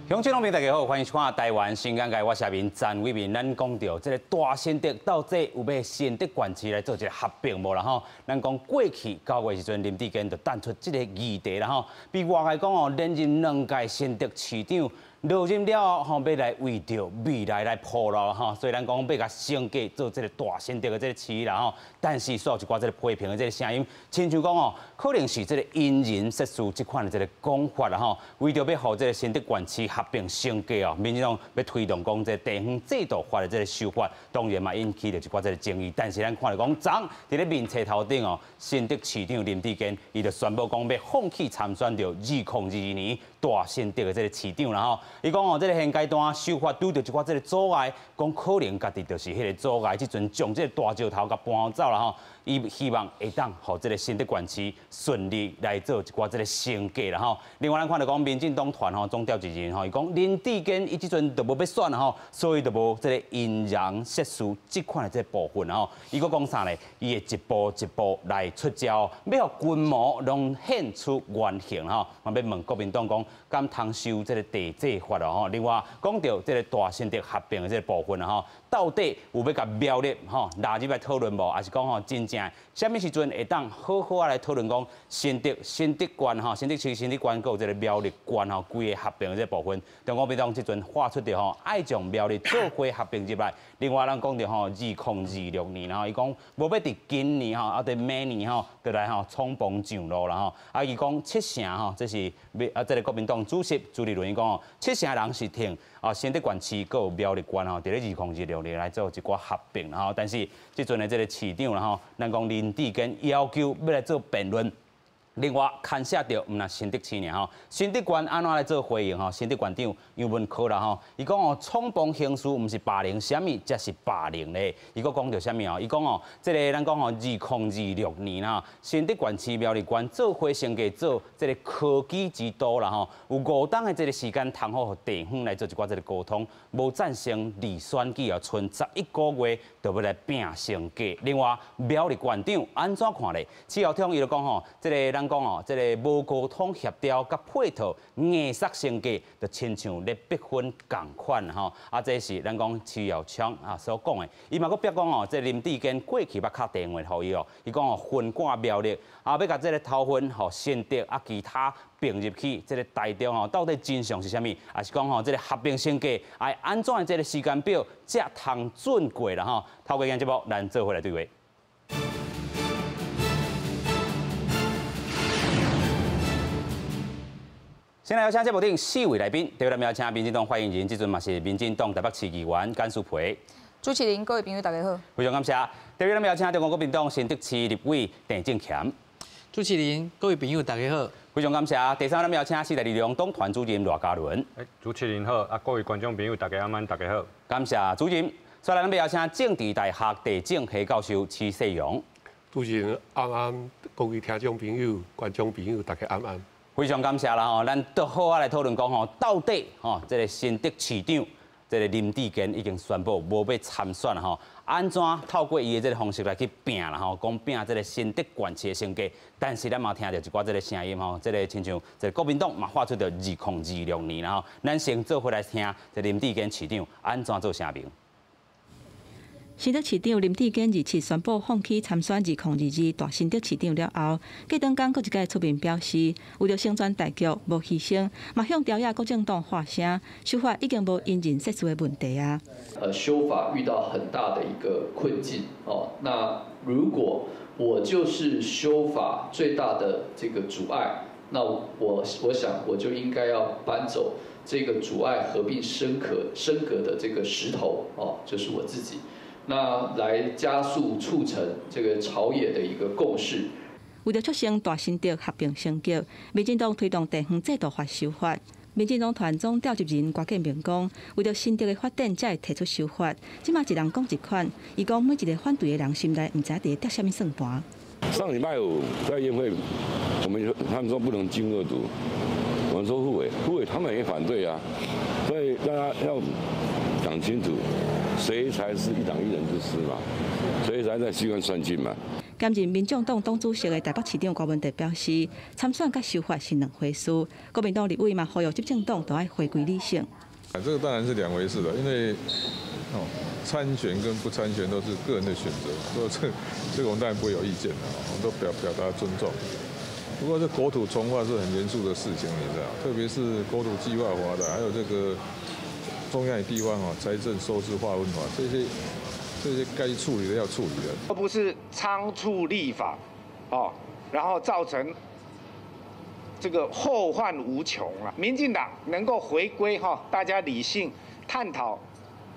鄉親農民大家好，歡迎收看《台灣新眼界》，我是阿明詹偉民。咱講著這个大新竹到底有欲新竹縣市來做一个合併無啦吼？咱講過去9月時陣，林智堅就擲出這个議題啦吼。被外界講哦，連任兩屆新竹市長落任了後吼，欲來為著未來來鋪路吼。雖然講欲共升格做這个大新竹的這个市啦吼，但是煞有一寡這个批評的這个聲音，親像講哦，可能是這个因人設事這款的這个講法啦吼。為著欲予這个新竹縣市合併升格哦，民進黨欲推動講這个地方制度法的這个修法，當然嘛引起著一寡這个爭議。但是咱看著講，昨佇咧面冊頭頂哦，新竹市長林智堅伊就宣布講欲放棄參選著2022年大新竹的這个市長啦吼。伊講哦，這个現階段修法拄著一寡這个阻礙，講可能家己就是彼个阻礙，這陣將這个大石頭共搬走啦吼。伊希望會當予這个新竹縣市順利來做一寡這个升格啦吼。另外，咱看著講民進黨團吼總召集人吼，伊講林智堅伊這陣就無欲選啦吼，所以就無這个因人設事這款的這个部分啦吼。伊閣講啥咧？伊會一步一步來出招，欲予群魔攏現出原形吼。嘛欲問國民黨講，敢通修這个地制法哦吼。另外講著這个大新竹合併的這个部分啦吼，到底有欲共苗栗吼納入來討論無？抑是講吼真正啥物時陣會當好好仔來討論講新竹新竹縣吼，新竹市新竹縣閣有這个苗栗縣吼，規个合併的這个部分。中國民黨這陣發出著吼，愛將苗栗做伙合併入來。另外，咱講著吼，2026年，然後伊講無欲佇今年吼，啊佇明年吼，就來吼衝鋒上路啦吼。啊，伊講七成吼，這是啊，這个國民黨主席朱立倫伊講吼，七成人是挺啊新竹縣市閣有苗栗縣吼，佇咧2026年來做一寡合併吼。但是這陣的這个市長啦吼，咱講林智堅要求欲來做辯論。另外，牽涉著毋但新竹市爾吼，新竹縣按怎來做回應吼？新竹縣長楊文科啦吼，伊講哦，衝鋒行事毋是霸凌，啥物才是霸凌咧？伊閣講著啥物哦？伊講哦，這个咱講吼，2026年啦，新竹縣市苗栗縣做伙升格做這个科技之都啦吼，有5冬的這个時間通好予地方來做一寡這个溝通，無贊成二選舉哦，賰11個月就欲來拼升格。另外，苗栗縣長按怎看咧？徐耀昌伊就講吼，這个咱講哦，這个無溝通協調佮配套硬塞升格，就親像咧逼婚仝款吼。啊，這是咱講徐耀昌啊所講的。伊嘛閣表講哦，這林智堅過去捌敲電話予伊哦，伊講哦分割苗栗，啊欲共這个頭份予新竹啊其他併入去這个台中吼，到底真相是啥物？抑是講吼這个合併升格愛按怎的這个時間表才通準過啦吼？透過今節目，咱做伙來對話。先來邀請節目頂四位來賓，第一位邀請民進黨發言人，這陣嘛是民進黨台北市議員簡思培。主持人，各位朋友，大家好。非常感謝。第二位邀請中國國民黨新竹市立委鄭正乾。主持人，各位朋友，大家好。非常感謝。第三位邀請時代力量黨團主任賴嘉倫。主持人好，啊，各位觀眾朋友，大家晚安，大家好。感謝主任。再來，咱欲邀請政治大學地政系教授徐世榮。主持人晚安，各位聽眾朋友、觀眾朋友，大家晚安。非常感謝啦吼，咱都好仔來討論講吼，到底吼這个新竹市長這个林智堅已經宣布無欲參選啦吼，按怎透過伊的這个方式來去拼啦吼，講拼這个新竹縣市的升格，但是咱嘛聽著一寡這个聲音吼，這个親像這个國民黨嘛發出著2026年啦吼，咱先做伙來聽這林智堅市長按怎做聲明。新竹市長林智堅27宣布放棄參選2022大新竹市長了後，過轉工閣一擺出面表示，為著成全大局，無犧牲，嘛向朝野各政黨發聲，修法已經無因人設事的問題啊。修法遇到很大的一個困境哦。那如果我就是修法最大的這個阻礙，那我想我就應該要搬走這個阻礙合併升格的這個石頭哦，就是我自己。那來加速促成這個朝野的一個共識。為著促成大新竹合併升格，民進黨推動地方制度法修法。民進黨團總召集人郭建明講，為著新竹的發展，才會提出修法。這馬一人講一款，伊講每一个反對的人心內毋知佇咧捏啥物算盤。上禮拜五在院會，我們他們說不能進二讀，我們說滬委，滬委他們也反對啊，所以大家要講清楚。誰才是一黨一人之師嘛？誰才在機關算盡嘛？兼任民眾黨黨主席的台北市長柯文哲表示，參選佮修法是兩回事。國民黨立委嘛呼籲執政黨都愛回歸理性。這個當然是兩回事了，因為哦參選跟不參選都是個人的選擇，所以這個我們當然不會有意見的，我們都表達尊重。不過這國土重劃是很嚴肅的事情，你知道，特別是國土計劃法的，還有這個中央與地方哦財政收支劃分法這些該處理的要處理的，而不是倉促立法，哦，然後造成這個後患無窮了。民進黨能夠回歸哈，大家理性探討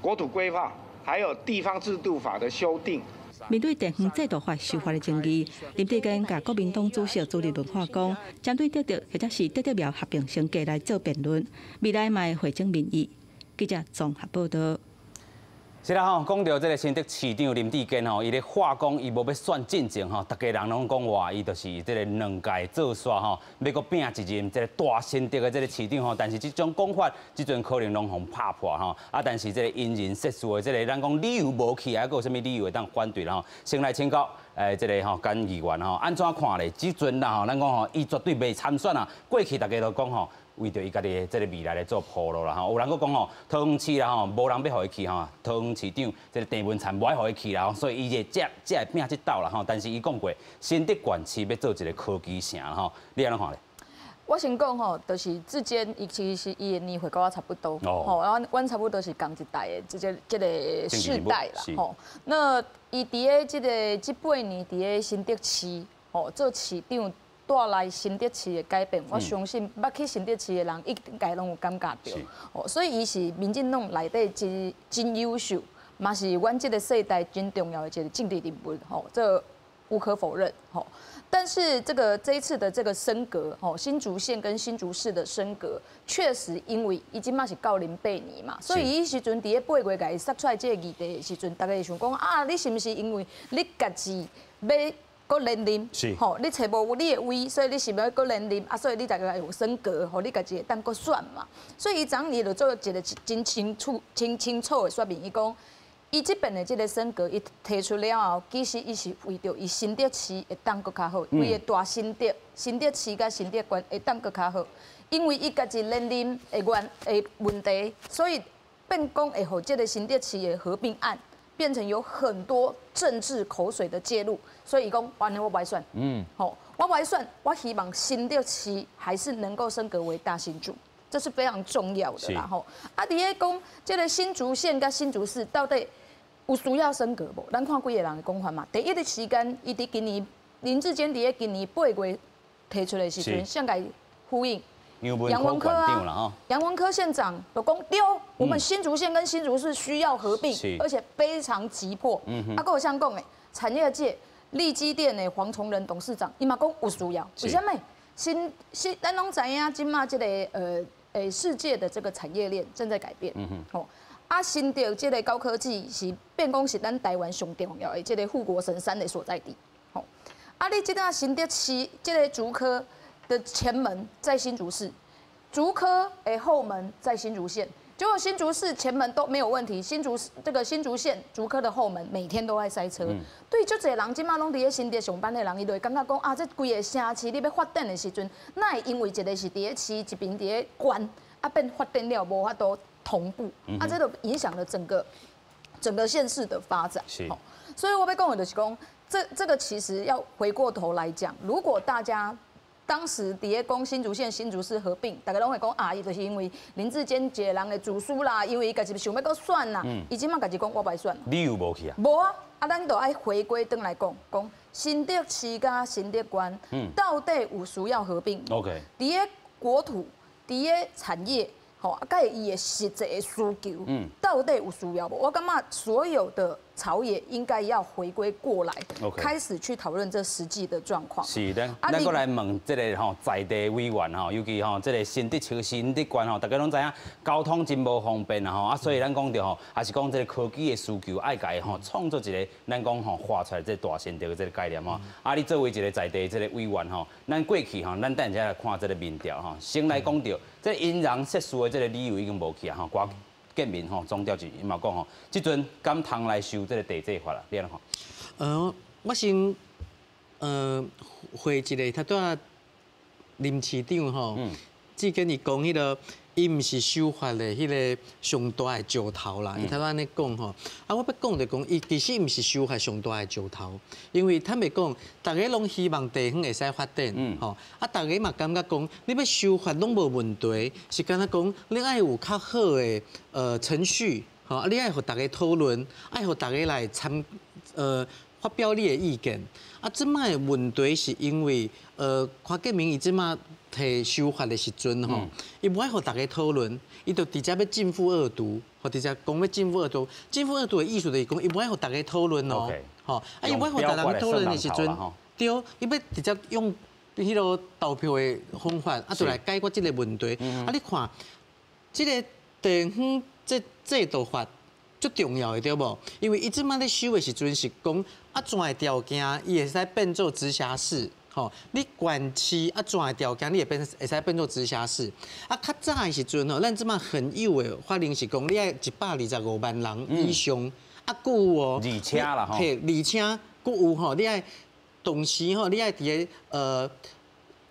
國土規劃，還有地方制度法的修訂。面對地方制度法修法的爭議，林智堅共國民黨主席朱立倫話講，針對竹竹或者是竹竹苗合併升格來做辯論，未來嘛會匯整民意。記者綜合報道。是啦吼，講著這个新竹市長林智堅吼，伊咧話講伊無欲選進前吼，逐家人攏講話伊就是這个兩屆做煞吼，欲閣拼一任這个大新竹的這个市長吼，但是這種講法，這陣可能攏予拍破吼。啊，但是這个因人設事的這个，咱講理由無去，還閣有啥物理由會當反對啦吼？先來請教這个吼簡議員吼，按怎看咧？這陣啦吼，咱講吼，伊絕對袂參選啊。過去逐家都講吼，為著伊家己的這个未來來做鋪路啦吼，有人閣講吼，桃園市啦吼，無人欲予伊去吼，桃園市長這个鄭文燦無愛予伊去啦吼，所以伊會才會拼這鬥啦吼。但是伊講過，新竹縣市欲做一个科技城吼，你按怎看咧？我先講吼，就是智堅，伊其實伊的年歲佮我差不多，吼，阮差不多是仝一代的這個世代啦，吼。那伊佇咧這个這八年佇咧新竹市，吼，做市長，帶來新竹市的改變，我相信捌去新竹市的人，應該攏有感覺著。哦，所以伊是民進黨內底真真優秀，嘛是阮這个世代真重要的一个政治人物，吼，這無可否認，吼。但是這一次的這個升格，吼，新竹縣跟新竹市的升格，確實因為伊這馬是高齡八年嘛，所以伊彼時陣佇咧八月共伊殺出來這个議題的時陣，大家會想講啊，你是毋是因為你家己欲閣連任，吼，你揣無你的位，所以你是欲閣連任啊，所以你才會有升格，予你家己會當閣選嘛。所以伊昨昏就做一个真清楚、清清楚的說明，伊講，伊這遍的這个升格，伊提出了後，其實伊是為著伊新竹市會當閣較好，規个大新竹、新竹市佮新竹縣會當閣較好，因為伊家己連任的原的問題，所以變講會予這个新竹市的合併案變成有很多政治口水的介入，所以伊講，按呢我無愛選，吼，我無愛選，我希望新竹市還是能夠升格為大新竹，這是非常重要的啦，吼。啊，佇咧講這个新竹縣佮新竹市到底有需要升格無？咱看幾个人的講法嘛。第一个時間，伊佇今年林智堅佇咧今年八月提出來的時陣，誰共伊呼應？楊文科啊，楊文科縣長就講對，我們新竹縣跟新竹市需要合併，而且非常急迫。啊，閣有啥講的，產業界力積電的黃崇仁董事長，伊嘛講有需要。為啥物？新新咱攏知影，這馬這个世界的這個產業鏈正在改變。吼，啊，新竹這个高科技是變講是咱台灣上重要的這个護國神山的所在地。吼，啊，你這個新竹市這个竹科的前門在新竹市，竹科的後門在新竹縣，結果新竹市前門都沒有問題，新竹這個新竹縣竹科的後門每天都在塞車。對，足濟人這馬攏佇咧新竹上班的人，伊就會感覺講啊，這規个城市你欲發展的時陣，哪會因為一个是佇咧市，一邊佇咧縣，啊變發展了無法度同步，啊，這就影響了整個縣市的發展。所以我欲講的就是講，這個其實要回過頭來講，如果大家當時佇咧講新竹縣、新竹市合併，逐家攏會講啊，伊就是因為林智堅一个人的自私啦，因為伊家己想欲閣選啦，伊這馬家己講我無愛選。理由無去啊？無啊，啊，咱就愛回歸轉來講，講新竹市佮新竹縣到底有需要合併？佇咧國土、佇咧產業，吼，啊，佮伊的實際的需求，到底有需要無？我感覺所有的朝野應該要回歸過來，開始去討論這實際的狀況。是，咱咱閣來問這个吼在地委員吼，尤其吼這个新竹市、新竹縣吼，大家攏知影交通真無方便啦吼，啊，所以咱講著吼，也是講這个科技的需求，愛共伊吼創造一个咱講吼畫出來這個大新竹的這个概念吼。啊，你作為一个在地這个委員吼，咱過去吼，咱等下來看這个民調吼，先來講著這因人設事的這个理由已經無去啊吼，郭建民吼總調伊嘛講吼，這陣敢通來修這个地制法啦，你按怎看？我先回一下，頭拄仔林市長吼，志堅伊講彼个，伊毋是修法的彼个上大的石頭啦，伊頭拄按呢講吼。啊，我欲講就講，伊其實毋是修法上大的石頭，因為坦白講，逐家攏希望地方會使發展，吼。啊，逐家嘛感覺講，你欲修法攏無問題，是敢若講你愛有較好的程序，吼，啊，你愛予逐家討論，愛予逐家來參發表你的意見。啊，這擺的問題是因為柯建銘伊這擺提修法的時陣吼，伊無愛予逐家討論，伊就直接欲逕付二讀，吼，直接講欲逕付二讀。逕付二讀的意思就是講，伊無愛予逐家討論哦，吼，啊，伊無愛予逐家討論的時陣，對，伊欲直接用彼个投票的方法，啊，就來解決這个問題。啊，你看，這个地方這制度法足重要的對無？因為伊這擺咧修的時陣是講按怎的條件，伊會使變做直轄市。吼，你縣市按怎的條件，你會變會使變做直轄市。啊，較早的時陣吼，咱這擺很有的法令是講，你愛125萬人以上，啊，閣有哦，而且啦吼，嘿，而且閣有吼，你愛同時吼，你愛佇个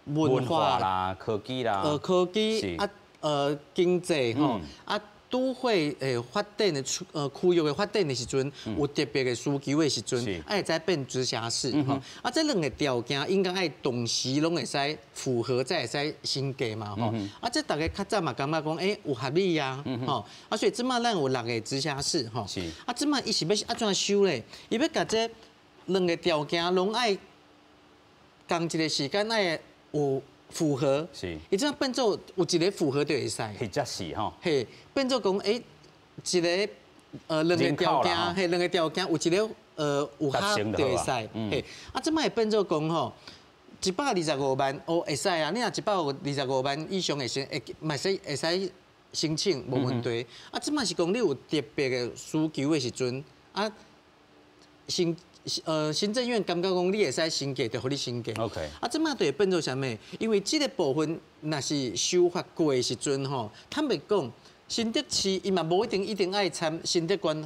文化啦、科技啦、科技啊、經濟吼啊。都會發展的區區域的發展的時陣，有特別的需求的時陣，愛會使變直轄市吼。啊，這兩个條件應該愛同時攏會使符合，才會使升格嘛吼。啊，這逐家較早嘛感覺講，欸，有合理啊，吼。啊，所以這擺咱有六个直轄市吼。啊，這擺伊是欲按怎修咧？伊欲共這兩个條件攏愛仝一个時間愛有符合，伊這變做有一个符合就會使，或者是吼，嘿，變做講，欸，一个兩个條件，嘿，兩个條件有一个有合就會使，嘿，啊，這擺會變做講吼，125萬哦會使啊，你若125萬以上會先會嘛使會使申請無問題，啊，這擺是講你有特別的需求的時陣，啊，行政院感覺講你會使升格，就予你升格。 OK。啊，這擺就會變做啥物？因為這个部分若是修法過的時陣吼，坦白講，新竹市伊嘛無一定一定愛參新竹縣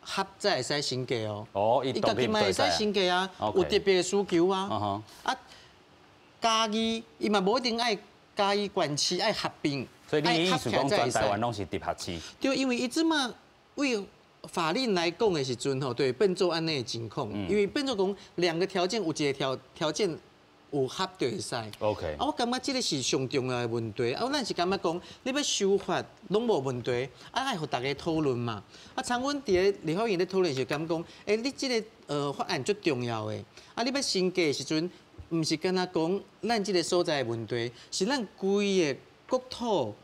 合才會使升格哦。哦，伊家己嘛會使升格啊，有特別的需求啊。啊，嘉義伊嘛無一定愛嘉義縣市愛合併。所以你意思講，全台灣攏是直轄市？對，因為伊這擺為法令來講的時陣吼，對，變做按呢的情況，因為變做講兩個條件有一个條件有合就會使。 OK。啊，我感覺這个是上重要的問題。啊，咱是感覺講，你欲修法攏無問題，啊，愛予逐家討論嘛。啊，像阮佇咧立法院咧討論時，感覺講，欸，你這个法案足重要的。啊，你欲升格的時陣，毋是干焦講咱這个所在的問題，是咱規个國土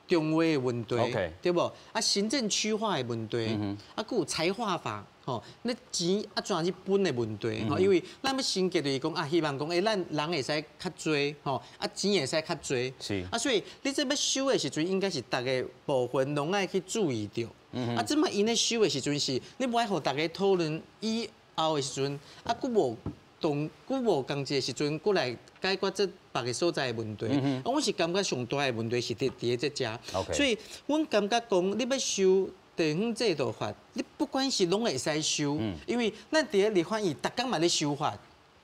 重劃的問題，對無？啊，行政區劃的問題，啊，閣有財劃法，吼，你錢按怎去分的問題，吼，因為咱欲升格就是講啊，希望講，欸，咱人會使較濟，吼，啊，錢會使較濟，啊，所以你這欲修的時陣，應該是逐个部分攏愛去注意著。啊，這擺𪜶咧修的時陣是，你無愛予逐家討論以後的時陣，啊，閣無同，閣無仝一个時陣，閣來解決這別个所在的問題。啊，阮是感覺上大的問題是佇咧這遮，所以阮感覺講，你欲修地方制度法，你不管是攏會使修，因為咱佇咧立法院，逐工嘛咧修法，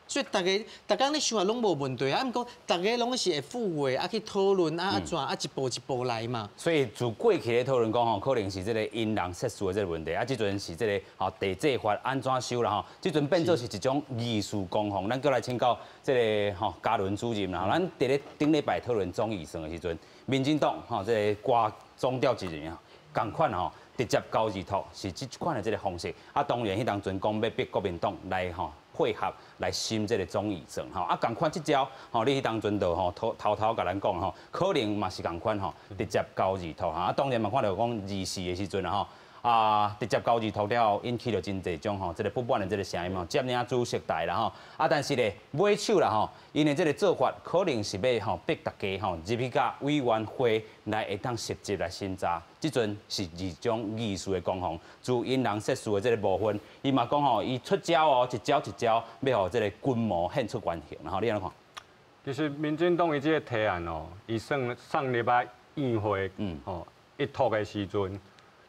所以逐家逐工咧修法攏無問題啊。毋過逐家攏是會附會啊去討論啊按怎啊一步一步來嘛。所以自過去咧討論講吼，可能是這个因人設事的這个問題，啊，這陣是這个吼地制法按怎修啦吼，這陣變做是一種議事攻防。咱閣來請教這个吼嘉倫主任啦，咱佇咧頂禮拜討論總預算的時陣，民進黨吼這个掛總召集人啊，仝款吼。直接交二托是這款的這个方式，啊，當然彼當陣講欲逼國民黨來吼配合來審這个總預算吼，啊，仝款這招吼，你彼當陣就吼偷偷偷共咱講吼，可能嘛是仝款吼，直接交二托哈，啊，當然嘛看著講24的時陣啦吼，啊，直接交二托了後，引起著真濟種吼，這个不滿的這个聲音吼，佔領主席台啦吼，啊，但是咧尾手啦吼，𪜶的這个做法可能是欲吼逼大家吼入去佮委員會來會當實質來審查。這陣是二種議事的攻防，自因人設事的這个部分，伊嘛講吼，伊出招哦，一招一招，欲予這个軍魔現出原形，吼，你按怎看？其實民進黨伊這个提案哦，伊算上禮拜院會，吼一托的時陣，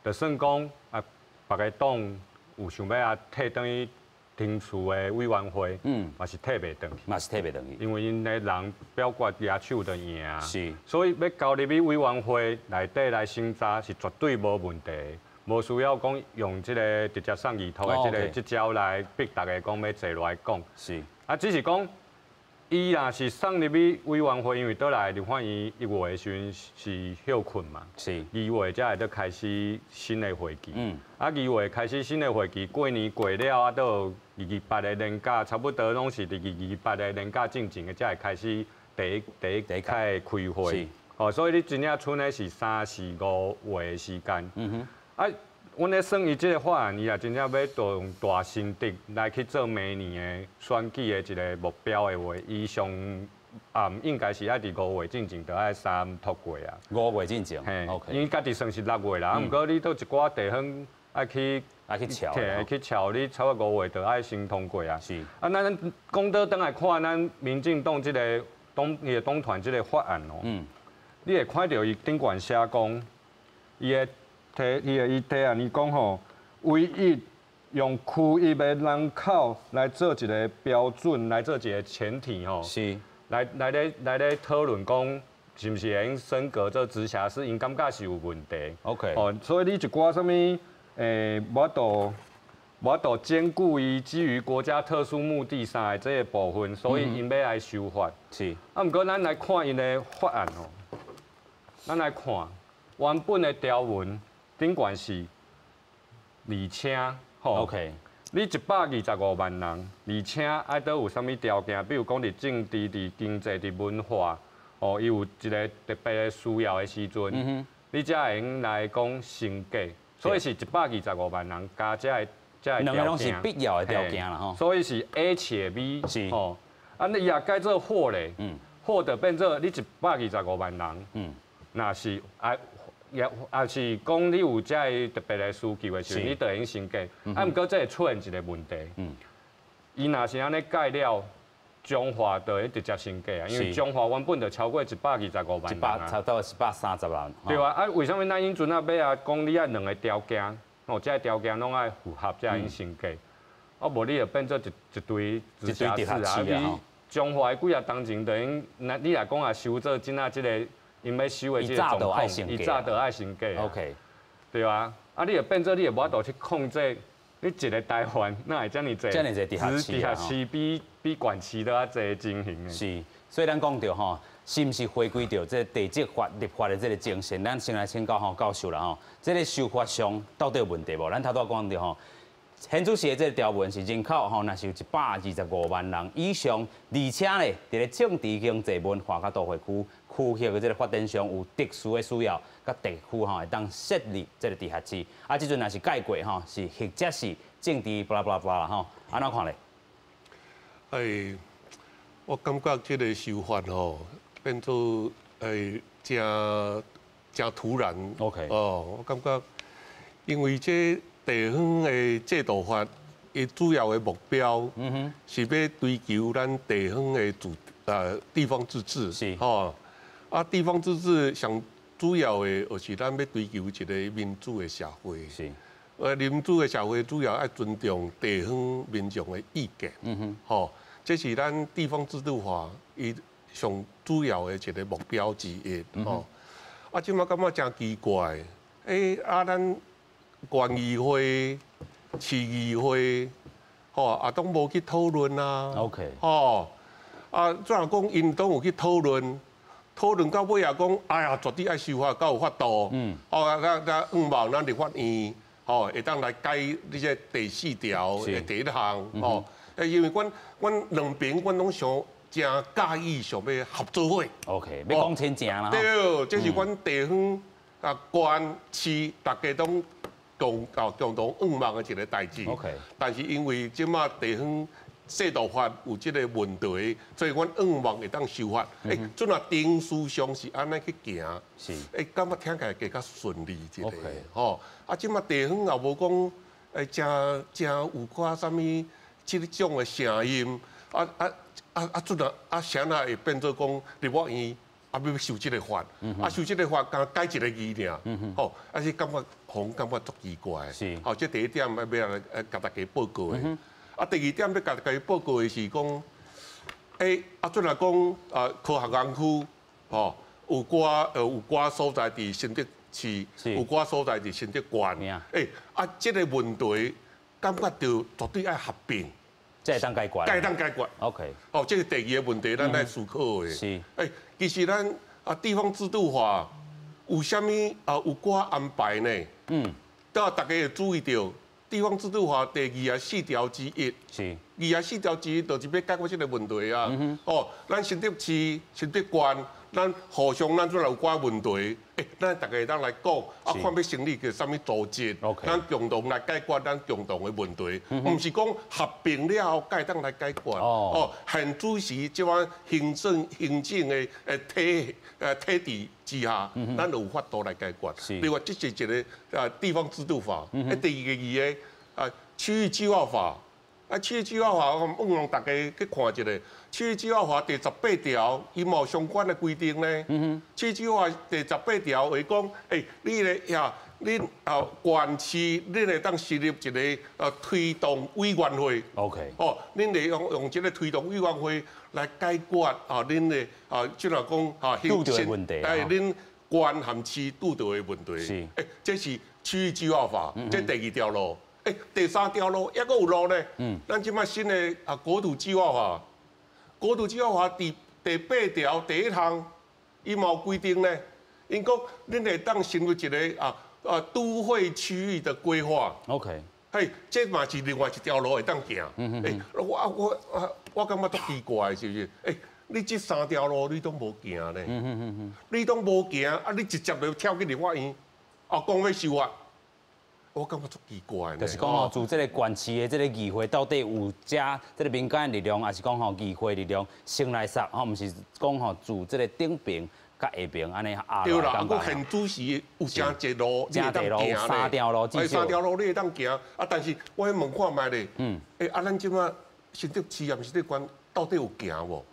就算講啊，別个黨有想欲啊退轉去厅处的委员会，嘛是退袂转去，嘛是退袂转去，因为𪜶的人表决举手就赢啊，是，所以欲交入去委员会内底来审查是绝对无问题，无需要讲用这个直接送议托的这个这招来逼大家讲欲坐落来讲，是，啊，只是讲。伊若是送入去委员会，因为倒来立法院1月的时阵是歇困嘛，2月才会得开始新的会期。啊，2月开始新的会期，过年过了啊，到228的年假，差不多拢是伫228的年假进前的才会开始第一摆开会。哦，所以你真正賰的是3、4、5月的时间。啊，阮咧算伊这个法案，伊也真正欲用大新竹来去做明年的选举的一个目标的话，伊上应该是爱伫5月进前就爱三读过啊。5月进前，嘿，OK。𪜶家己算是6月啦，啊，毋过你佗一寡地方爱去爱去乔，去乔，你差不多5月就爱先通过啊。是。啊，咱讲倒转来看，咱民进党这个党伊的党团这个法案哦，你会看著伊顶悬写讲，伊的。提伊的伊提案，伊讲吼，唯一用区域的人口来做一个标准，来做一个前提吼，来咧讨论讲，是毋是会用升格做直辖市，𪜶感觉是有问题。 OK。哦，所以你一寡啥物，无法度兼顾伊基于国家特殊目的啥的这个部分，所以𪜶欲来修法。啊，毋过咱来看𪜶的法案吼，咱来看原本的条文。顶悬是，而且吼，OK，你125万人，而且爱佗有啥物条件？比如讲伫政治、伫经济、伫文化，哦，伊有一个特别的需要的时阵，你才会用来讲升格。所以是125万人加这个条件，拢是必要的条件啦吼。所以是 A 且 B 是吼，啊，你也改做或咧，或就变做你125万人，若是爱。也是讲你有这个特别的需求的时候，你就会用升格。啊，毋过这会出现一个问题。伊若是按呢改了，彰化就会直接升格啊，因为彰化原本就超过125万人一百差不多130万。对啊，啊，为啥物咱𪜶阵仔尾仔讲你爱两个条件，哦，这个条件拢爱符合才会用升格。啊，无你就变做一堆直辖市啊。你彰化的几若当前就用，那你若讲啊收做这仔这个。𪜶欲收的这个状况，伊早就爱升格。 OK，对啊，啊，你会变做你会无法度去控制，你一个台湾哪会遮尔济？遮尔济直辖市直辖市比县市都较济情形的。是，所以咱讲著吼，是毋是回归著这个地籍法立法的这个精神？咱先来请教吼教授啦吼，这个修法上到底有问题无？咱头拄仔讲著吼，现主时的这个条文是人口吼，若是有125万人以上，而且呢，伫咧政治、经济、文化佮都会区区域的这个发展上有特殊的需要，佮地区吼会当设立这个直辖市。啊，这阵若是改过吼，是或者是政治 blah blah blah 啦吼，按怎看咧？哎，我感觉这个修法吼变做诚诚突然。 哦，我感觉因为这地方的制度法，伊主要的目标，是欲追求咱地方的地方自治，吼，啊，地方自治上主要的，就是咱欲追求一个民主的社会，民主的社会主要爱尊重地方民众的意见，吼，这是咱地方制度法伊上主要的一个目标之一，吼，啊，这马感觉诚奇怪，啊，咱县议会、市议会，吼，啊，拢无去讨论啊。 吼，啊，怎样讲？𪜶拢有去讨论，讨论到尾仔讲，哎呀，绝对爱修法，才有法度。哦，啊，啊，向望咱立法院，吼，会当来改这个第四条的第一项，吼。因为阮两边，阮拢想诚佮意，想欲合做伙。 OK，欲讲亲情啦。对，这是阮地方啊，县市大家拢共同向望的一个代志。 但是因为这马地方制度法有这个问题，所以阮向望会当修法。欸，这若程序上是按呢去行，欸，感觉听起来加较顺利一下。 吼，啊，这马地方也无讲，欸，诚诚有寡啥物这种的声音，啊啊啊啊，这若啊，啥若会变做讲立法院？啊，欲修这个法，啊，修这个法，干改一个字尔，吼，啊是感觉予阮感觉足奇怪。好，这第一点欲来共大家报告的。啊，第二點欲共大家報告的是講，啊，陣來講啊，科學園區，吼，有寡所在佇新竹市，有寡所在佇新竹縣。啊，這個問題感覺著絕對愛合併，這會當解決，會當解決。 哦，這是第二個問題，咱愛思考的。其實咱啊地方制度法有啥物啊有寡安排呢？都大家會注意著，地方制度法第24條之一。24條之一就是欲解決這個問題啊。哦，咱新竹市、新竹縣，咱互相咱陣來有寡問題，咱大家會當來講，啊，看欲成立個啥物組織，咱共同來解決咱共同的問題，毋是講合併了後才會當來解決。哦，現主時這款行政的體制之下，咱有法度來解決。另外，這是一個啊地方制度法，第二個啊區域計劃法。啊，區域計劃法，我希望大家去看一下。區域計劃法第18條，伊嘛有相關的規定呢。區域計劃第18條會講，你咧呀，恁啊縣市，恁會當設立一個推動委員會。 哦，恁會用這個推動委員會來解決啊，恁的啊，即若講啊，拄著的問題。恁縣和市拄著的問題。這是區域計劃法，這第二條路。第三條路抑閣有路呢。咱這擺新的啊國土計劃法，國土計劃法第8條第一項，伊嘛有規定呢。𪜶講，恁會當成立一個都會區域的規劃。 嘿，這嘛是另外一條路會當行。我感覺足奇怪，是毋是？你這三條路你攏無行呢？你攏無行，啊，你直接就跳去立法院，啊，講欲修法。我感覺足奇怪。就是講吼，自這個縣市的這個議會到底有遮這個民間的力量，抑是講吼議會力量先來殺吼，毋是講吼自這個頂爿佮下爿按呢壓。對啦，啊，閣現主時有誠濟路，你會當行三條路，三條路你會當行。啊，但是我欲問看覓咧，啊，咱這擺新竹市抑是新竹縣到底有行無？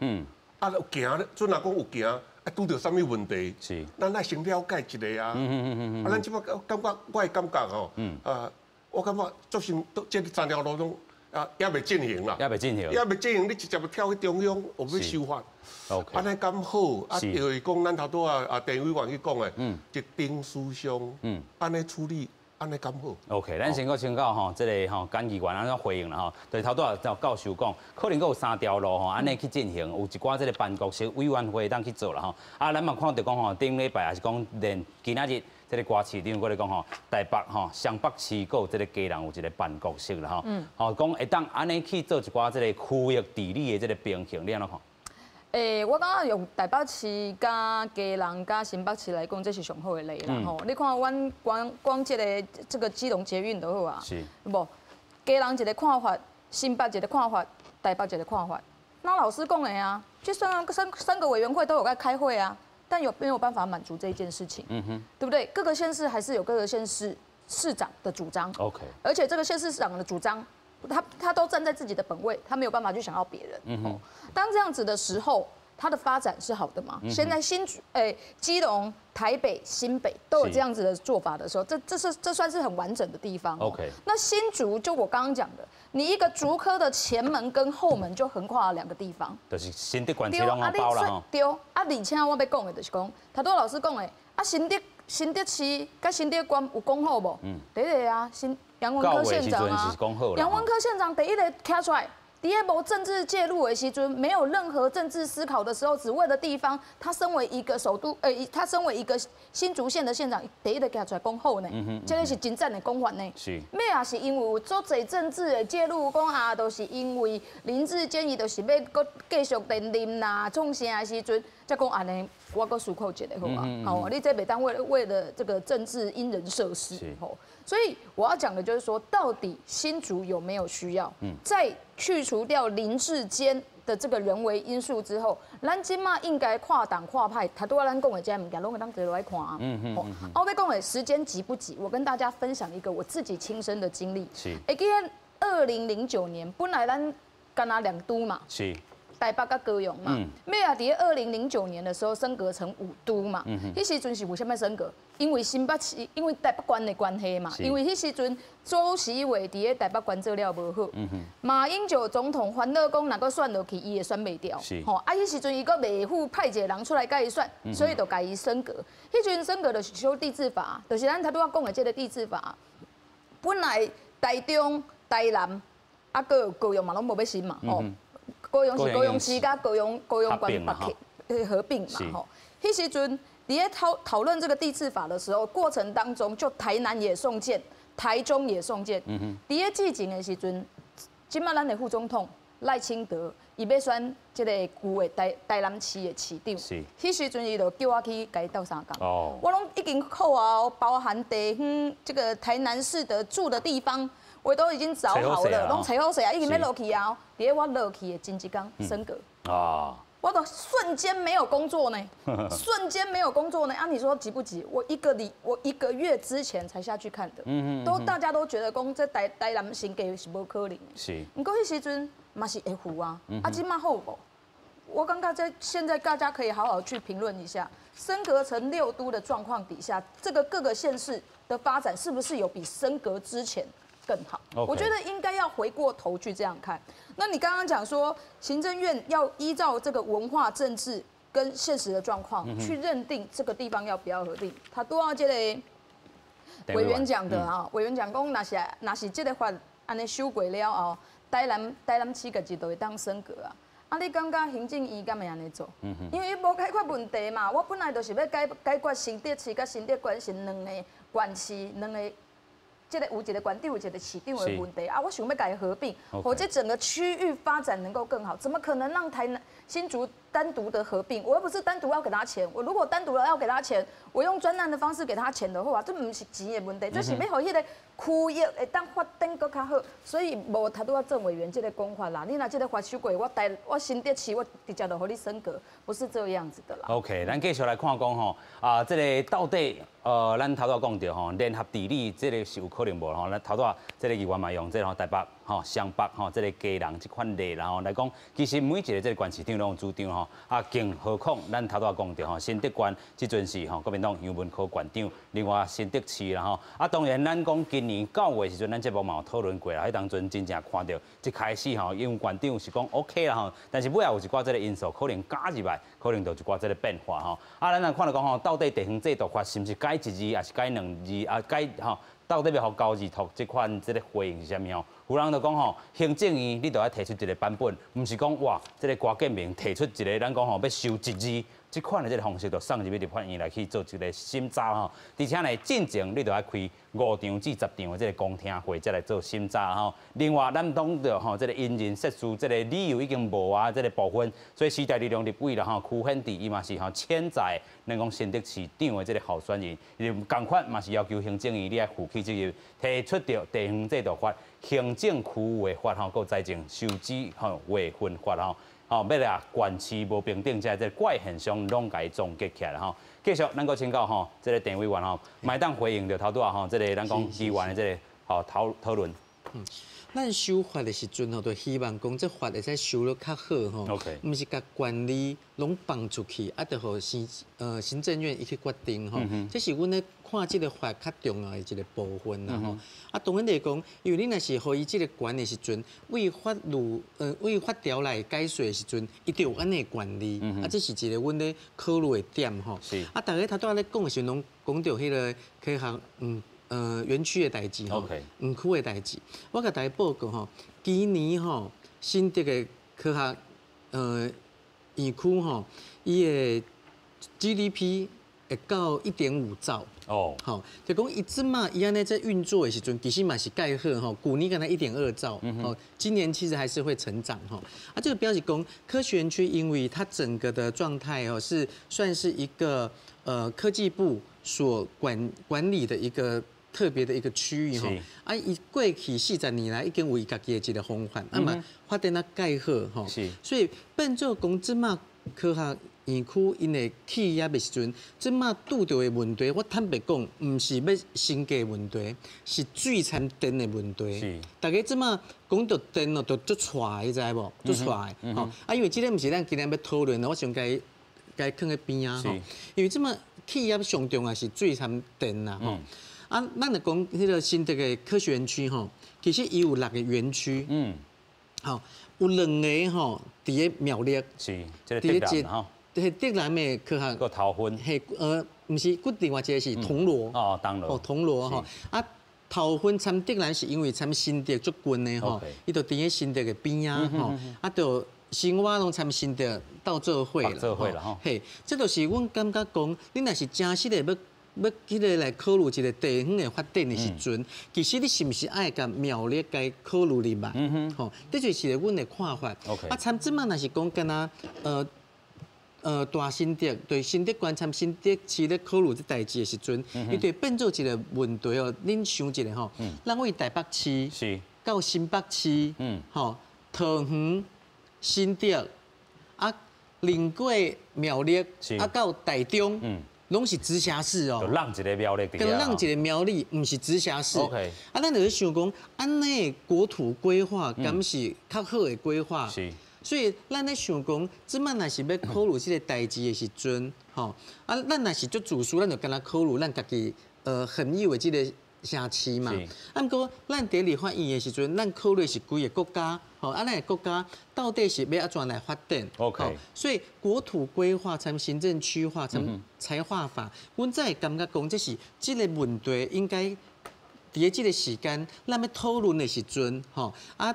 啊，有行咧，陣若講有行。啊，拄著啥物問題？咱愛先了解一下啊。啊，咱這擺感覺，我的感覺吼，啊，我感覺足先，這三條路攏啊，猶未進行啦。猶未進行。猶未進行，你直接跳去中央，有欲修法。按呢敢好？啊，就是講咱頭拄仔啊，鄭委員去講的，一定思想，按呢處理。按呢敢好？OK，咱先閣請教吼，這個吼簡議員按怎回應啦吼？就是頭拄仔就教授講，可能閣有三條路吼，按呢去進行，有一寡這個辦公室委員會當去做啦吼。啊，咱嘛看著講吼，頂禮拜抑是講連今仔日這個歌市長閣咧講吼，台北吼雙北市閣有這個基隆有一個辦公室啦吼。吼，講會當按呢去做一寡這個區域治理的這個平衡，你按怎看？我感覺用台北市佮基隆佮新北市來講，這是上好的例啦吼。你看，阮光光這個基隆捷運就好啊，無基隆一個看法，新北一個看法，台北一個看法。那老師講的啊，就算三個委員會都有在開會啊，但有沒有辦法滿足這一件事情？對不對？各個縣市還是有各個縣市市長的主張。 而且這個縣市長的主張，他都站在自己的本位，他沒有辦法去想要別人。當這樣子的時候，它的發展是好的嘛？現在新竹、基隆、台北、新北都有這樣子的做法的時候，這算是很完整的地方。 那新竹就我剛剛講的，你一個竹科的前門跟後門就橫跨了兩個地方。就是新竹縣市攏包啦吼。對，啊，而且我欲講的就是講，頭拄老師講的，啊，新竹市佮新竹縣有講好無？第一個啊，新楊文科縣長啊，楊文科縣長第一個站出來，佇咧無政治介入的時陣，沒有任何政治思考的時候，只為了地方，他身為一個首都，他身為一個新竹縣的縣長，第一個站出來講好呢，這個是真讚的講法呢。尾仔是因為有足濟政治的介入，講啊，都是因為林智堅伊就是欲閣繼續連任啦，創啥的時陣，才講按呢，我閣思考一下好啊。好，你這袂當為了這個政治因人設事，吼。所以我要講的就是說，到底新竹有沒有需要？在去除掉林智堅的這個人為因素之後，咱這馬應該跨黨跨派，頭拄仔咱講的這物件，攏會當坐落來看啊。我欲講的時間急不急？我跟大家分享一個我自己親身的經歷。會記得2009年，本來咱干焦兩都嘛。台北佮高雄嘛，尾仔佇2009年的时候升格成5都嘛，彼时阵是為啥物升格？因為新北市，因為台北縣的關係嘛，因為彼時陣周錫瑋佇咧台北縣做了無好，馬英九總統煩惱講，若閣選落去，伊會選袂掉，吼，啊，彼時陣伊閣袂赴派一個人出來共伊選，所以就共伊升格。彼陣升格就是修地制法，就是咱頭拄仔講的這個地制法。本來台中、台南啊，閣高雄嘛，攏無欲升嘛，吼。高雄是高雄市佮高雄縣北合併嘛，吼。彼時陣佇咧討論這個地制法的時候，過程當中就台南也送件，台中也送件。佇咧之前的時陣，這馬咱的副總統賴清德，伊欲選這個舊的台南市的市長。彼時陣伊就叫我去共伊鬥相共。我攏已經好啊，包含地方這個台南市的住的地方，我都已經找好了，攏揣好勢啊，已經欲落去啊。佇咧我落去的前一工升格。我都瞬間沒有工作呢，瞬間沒有工作呢。啊，你說急不急？我一個月之前才下去看的，都大家都覺得講這台南升格是無可能的。毋過彼時陣嘛是會赴啊，啊，這馬好無？我感覺這現在大家可以好好去評論一下，升格成6都的狀況底下，這個各個縣市的發展是不是有比升格之前更好？我覺得應該要回過頭去這樣看。那你剛剛講說，行政院要依照這個文化政治跟現實的狀況去認定這個地方要不要合併，他都要這個委員講的啊，委員講講，若是這個法按呢修過了後，台南市家己就會當升格啊。啊，你感覺行政院敢會按呢做？因為伊無解決問題嘛。我本來就是欲解決新竹市佮新竹縣是兩个縣市，兩个這個有一個縣長，有一個市長的問題啊。我想欲共伊合併，或者整個區域發展能夠更好，怎麼可能讓台南新竹單獨的合併？我又不是單獨要給他錢，我如果單獨的要給他錢，我用專案的方式給他錢的話，這毋是錢的問題，這是欲予彼個區域會當發展閣較好。所以無頭拄仔鄭委員這個講法啦。你若這個法修過，我新竹市我直接就予你升格，不是這樣子的啦。 OK，咱繼續來看講吼，啊，這個到底咱頭拄仔講著吼，聯合治理這個是有可能無吼？咱頭拄仔這個議員嘛用這個台北吼、雙北吼、這個基隆這款例然後來講，其實每一個這個縣市長攏有主張吼，啊，更何況咱頭拄仔講著吼，新竹縣這陣是吼國民黨楊文科縣長，另外新竹市啦吼，啊，當然咱講今年9月時陣，咱節目嘛有討論過啦，彼當陣真正看著一開始吼，楊縣長是講 OK 啦吼，但是尾後有一寡這個因素可能加入來，可能就有一寡這個變化吼。啊，咱來看著講吼，到底地方制度法是毋是改一字，抑是改兩字啊？改吼？到底欲予高兒托這款這個回應是啥物吼？有人就講吼，行政院你著愛提出一個版本，毋是講哇，這個郭建明提出一個咱講吼欲修一字，這款的這個方式，就送入去立法院來去做一個審查吼。而且呢，進前你著愛開5場至10場的這個公聽會，才來做審查吼。另外，咱講著吼，這個因人設事，這個理由已經無啊，這個部分，所以時代力量立委啦吼，區顯智伊嘛是吼潛在咱講新竹市長的這個候選人，伊仝款嘛是要求行政院你愛負起責任，提出著地方制度法、行政區劃法吼，閣財政收支吼劃分法吼。吼，欲來縣市無平等，這個怪現象攏共伊總結起來吼。繼續，咱閣請教吼，這個鄭委員吼，嘛會當回應著頭拄仔吼，這個咱講議員的這個吼討論。咱修法的時陣吼，就希望講這法會使修得較好吼，毋是共權利攏放出去，啊，就予行政院伊去決定吼。這是阮咧看這個法較重要的一個部分啦吼。啊，當然來講，因為你若是予伊這個權的時陣，為法條來解說的時陣，伊就有按呢權利。啊，這是一個阮咧考慮的點吼。啊，逐家頭拄仔咧講的時陣，攏講著彼個科學園區的代誌吼，園區的代誌，我共大家報告吼，今年吼新竹的科學園區吼，伊的 GDP 會到1.5兆哦，吼，就講伊這馬伊按呢在運作的時陣，其實嘛是蓋好吼，舊年敢若1.2兆，哦，今年其實還是會成長吼。啊，這個表示講科學園區，因為它整個的狀態哦，是算是一個科技部所管理的一個特別的一個區域吼，啊，伊過去40年來已經有伊家己的一個方法，啊嘛發展啊蓋好吼，所以變做講這馬科學园区𪜶的企业的时阵，这马拄著的问题，我坦白讲，毋是欲升格问题，是水掺电的问题。大家这马讲著电哦，就足掣，你知无？足掣的吼。啊，因为这个毋是咱今日欲讨论的，我想共共囥佇边仔吼。因为这马企业上重要是水掺电啦吼。啊，咱著讲彼个新竹的科学园区吼，其实伊有六个园区。吼，有两个吼，佇咧苗栗，這个竹南吼，佇竹南的科學，閣頭份，嘿，毋是，閣另外一个是銅鑼，哦，銅鑼，哦，銅鑼吼，啊，頭份參竹南是因為參新竹足近的吼，伊就佇咧新竹的邊仔吼，啊，就生活攏參新竹鬥做伙啦，做伙啦吼，嘿，這就是阮感覺講，你若是真實的欲欲彼个來考慮一個地方的發展的時陣，其實你是毋是愛共苗栗共考慮入來？吼，這就是阮的看法。啊，參這馬若是講敢若大新竹對新竹縣參新竹市咧考慮這代誌的時陣，伊就會變做一個問題哦。恁想一下吼，咱為台北市到新北市，吼，桃園、新竹啊，經過苗栗啊，到台中。攏是直轄市哦，就挵一个苗栗，跟挵一个苗栗，毋是直轄市。啊，咱就是想講，按呢國土規劃，敢是較好的規劃？所以咱咧想講，這馬若是欲考慮這個代誌的時陣，吼，啊，咱若是足自私，咱就干焦考慮咱家己現有的這個城市嘛。啊，毋過咱佇立法院的時陣，咱考慮是規个國家，吼，啊，咱的國家到底是欲按怎來發展？OK。所以國土規劃、參行政區劃、參財劃法，阮才會感覺講，這是這個問題應該佇咧這個時間，咱欲討論的時陣，吼，啊，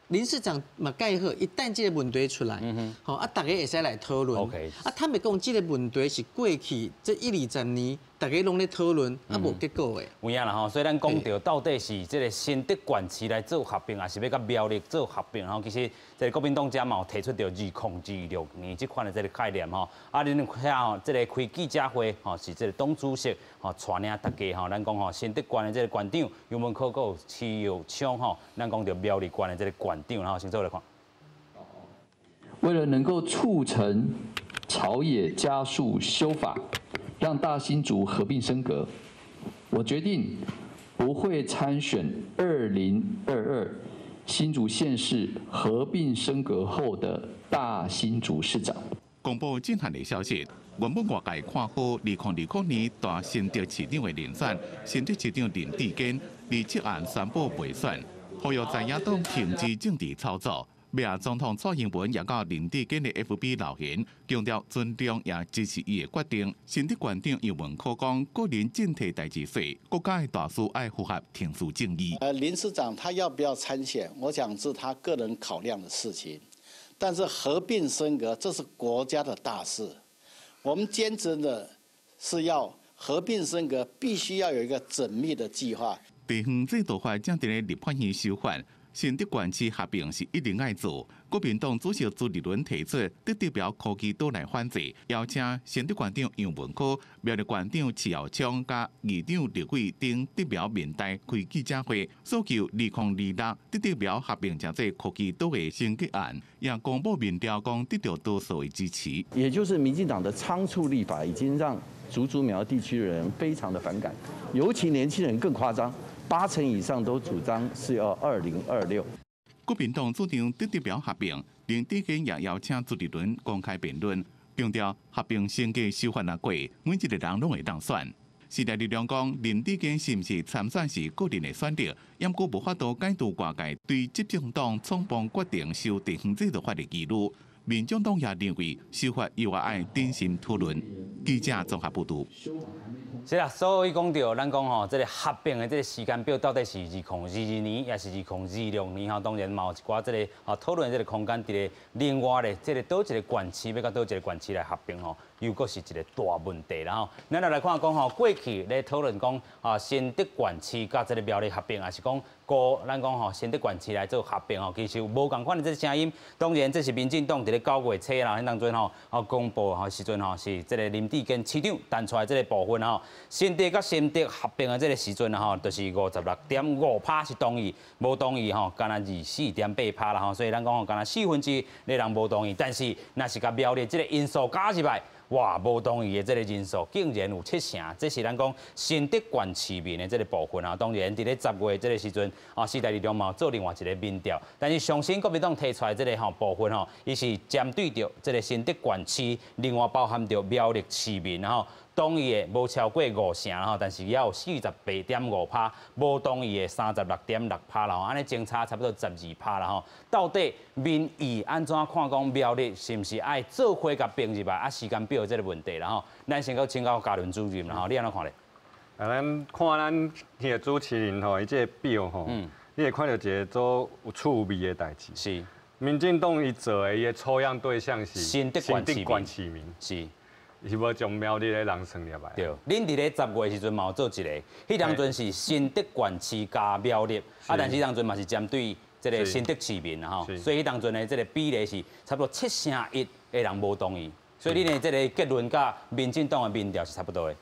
林市長嘛蓋好，一旦這個問題出來，吼，啊，大家會使來討論。啊，坦白講，這個問題是過去這一二十年，大家攏咧討論，啊，無結果的。有影啦吼，所以咱講著到底是這個新竹縣市來做合併，還是欲佮苗栗做合併吼？其實這個國民黨遮嘛有提出著2026年這款的這個概念吼。啊，恁看吼，這個開記者會吼，是這個黨主席吼帶領大家吼，咱講吼新竹縣的這個縣長游文可閣有徐耀昌吼，咱講著苗栗縣的這個縣長，然後先做來看。為了能夠促成朝野加速修法，讓大新竹合併升格，我決定不會參選2022新竹縣市合併升格後的大新竹市長。公布震撼的消息，原本外界看好2020年大新竹市長的人選，新竹市長林智堅，27案宣布袂選，呼籲在野黨停止政治操作。美總統蔡英文也到林智堅的 FB 留言，強調尊重也支持伊的決定。新竹縣長游文可講，個人進退代誌細，國家的大事愛符合程序正義。林市長他要不要參選，我想是他個人考量的事情。但是合併升格，這是國家的大事，我們堅持的是要合併升格，必須要有一個縝密的計劃。地方制度法正佇咧立法院修法。新竹縣市合併是一定愛做。國民黨主席朱立倫提出，竹竹苗科技島來反制，邀請新竹縣長楊文科、苗栗縣長徐耀昌佮議長立委等竹苗民代開記者會，訴求2026竹竹苗合併成做科技島的升格案，也公布民調講得到多數的支持。也就是民進黨的倉促立法，已經讓竹竹苗地區的人非常的反感，尤其年輕人更誇張。8成以上都主張是要2026。國民黨主張竹竹苗合併，林智堅也邀請朱立倫公開辯論，強調合併升格修法若過，每一個人攏會當選。時代力量講，林智堅是毋是參選是個人的選擇，毋過無法度解除外界對執政黨衝動決定修地方制度法的疑慮。民眾黨也認為修法猶愛謹慎討論。記者綜合報導。是啦，所以講著，咱講吼，這個合併的這個時間表到底是2022年，抑是2026年吼？當然嘛有一寡這個討論這個空間佇咧。另外咧，這個佗一個縣市欲佮佗一個縣市來合併吼，又閣是一個大問題啦吼。咱來看講吼，過去咧討論講啊，新竹縣市佮這個苗栗合併，抑是講孤咱讲吼新竹县市来做合并吼，其实无仝款的这个声音。当然，这是民进党伫咧9月初啦，彼当阵吼，公布吼时阵吼是这个林智坚市长提出来这个部分吼，新竹佮新竹合并的这个时阵吼，就是56.5%是同意，无同意吼，干焦24.8%啦吼，所以咱讲吼，干焦1/4的人无同意，但是若是共苗栗这个因素加入来，哇，无同意的这个人数竟然有7成，这是咱讲新竹县市民的这个部分啊。当然，伫咧10月这个时阵，时代力量嘛做另外一个民调，但是上新国民党提出来这个吼部分吼，伊是针对著这个新竹县市，另外包含著苗栗市民吼，同意的无超过5成吼，但是也有48.5%，无同意的36.6%啦吼，按呢相差差不多12%啦吼。到底民意按怎看？讲苗栗是毋是爱做伙共并入来？时间表这个问题啦吼。咱先阁请教嘉伦主任啦吼，你按怎看咧？咱看咱彼个主持人吼，伊这个表吼，你会看著一个足有趣味的代志。是。民进党伊做的伊的抽样对象是新竹县市民。是。是无将苗栗的人算入来。对，恁伫咧10月时阵嘛有做一个，彼当阵是新竹县市加苗栗，但是彼当阵嘛是针对这个新竹市民啦吼，所以彼当阵的这个比例是差不多7成1的人无同意，所以恁的这个结论佮民进党的民调是差不多的。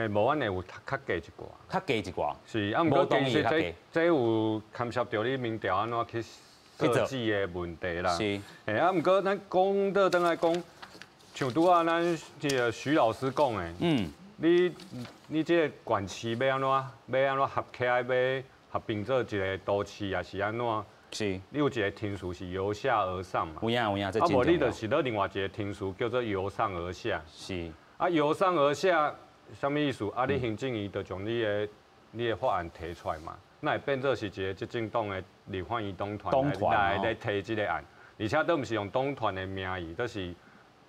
无，阮的有较低一寡。较低一寡。是，毋过其实这有牵涉著你民调按怎去设计的问题啦。是。毋过咱讲倒转来讲。像拄仔咱这个徐老师讲的，你这个县市欲按怎，欲按怎合起来，欲合并做一个都市，抑是按怎？是。你有一个程序是由下而上嘛？有影有影，这无你就是咧另外一个程序叫做由上而下。是。由上而下，啥物意思？你行政院就将你的法案提出来嘛，那会变做是一个执政党的立法院党团来提这个案，而且都毋是用党团的名义，都是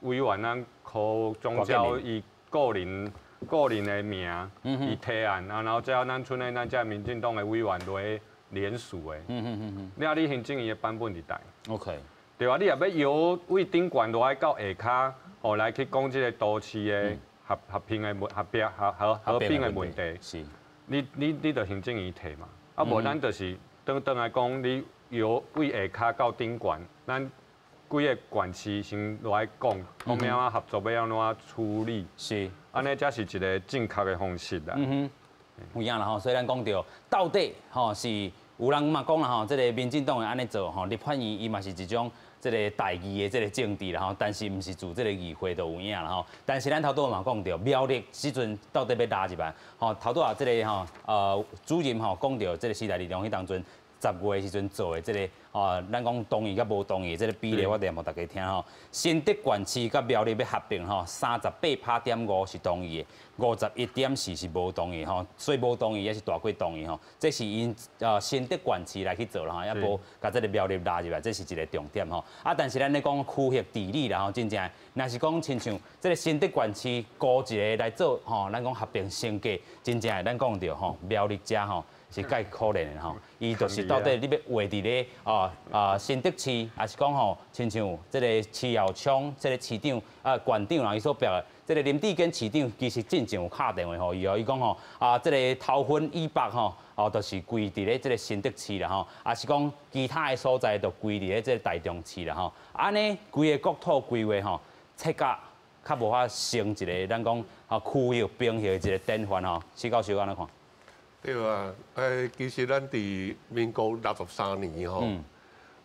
委员咱柯总召伊个人的名，伊提案，然后再咱賰的咱遮民进党的委员来联署的。了你行政院的版本伫佗？OK。对啊，你若欲由位顶悬落来到下跤，哦来去讲这个都市的合并的问合并合合合并的问题。是。你就行政院提嘛，无咱就是转来讲，你由位下跤到顶悬，咱几个县市先落来讲，讲欲按怎合作，欲按怎处理，是，按呢才是一个正确的方式啦。有影啦吼，所以咱讲著到底吼是有人嘛讲啦吼，这个民进党会按呢做吼，立法院伊嘛是一种这个代议的这个政治啦吼，但是毋是自这个议会就有影啦吼。但是咱头拄嘛讲著，苗栗时阵到底欲拉入来，吼头拄仔这个吼主任吼讲著这个时代力量彼当阵10月时阵做的这个，咱讲同意佮无同意这个比例，我念予大家听吼。新竹县市佮苗栗欲合并吼，38.5%是同意的，51.4是无同意吼，所以无同意也是大过同意吼。这是𪜶新竹县市来去做啦吼，也无共这个苗栗拉入来，这是一个重点吼。但是咱咧讲区域治理啦吼，真正若是讲亲像这个新竹县市孤一个来做吼，咱讲合并升格，真正的咱讲著吼，苗栗遮吼。是介可怜的吼，伊就是到底你欲画伫咧新竹市，抑是讲吼，亲像这个徐耀昌这个市长县长啦，伊所表的这个林智坚市长，其实进前有敲电话予伊哦，伊讲吼这个头份以北吼，就是归伫咧这个新竹市啦吼，抑是讲其他的所在就归伫咧这个台中市啦吼，按呢规个国土规划吼，切甲较无法成一个咱讲区域平衡的一个典范吼，施教授按怎看？对啊，其实咱伫民国63年吼，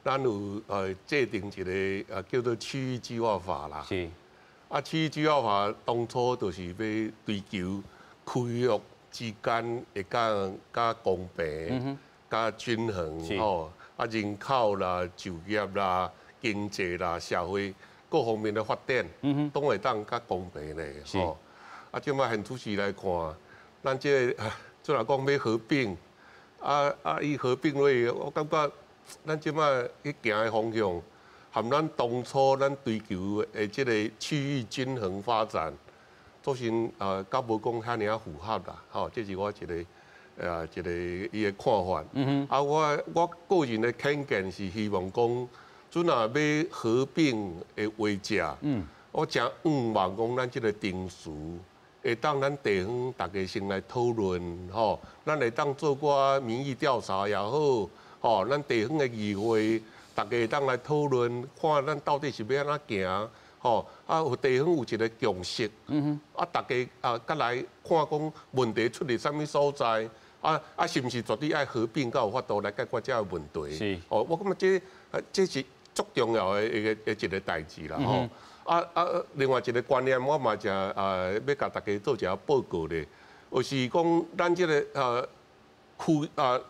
咱有制定一个叫做区域计划法啦。是。区域计划法当初就是欲追求区域之间会较较公平、较均衡吼，人口啦、就业啦、经济啦、社会各方面的发展，拢会当较公平咧吼。这摆现出时来看，咱这个。虽然讲欲合并，伊合并落去，我感觉咱这摆去行的方向，和咱当初咱追求的这个区域均衡发展，做成较无讲遐尔仔符合啦，吼，这是我一个伊的看法。我个人的浅见是希望讲，阵若欲合并的话者，我诚向望讲咱这个程序會當咱地方大家先來討論，吼，咱會當做寡民意調查也好，吼，咱地方的議會，大家會當來討論，看咱到底是欲按怎行，吼，啊，有地方有一個共識，啊，大家啊，閣來看講問題出佇啥物所在，啊，是毋是絕對愛合併，才有法度來解決這個問題？哦，我感覺這是足重要的一個代誌啦，吼。啊，另外一個觀念，我嘛誠啊，欲共大家做一下報告咧，就是講咱這个區啊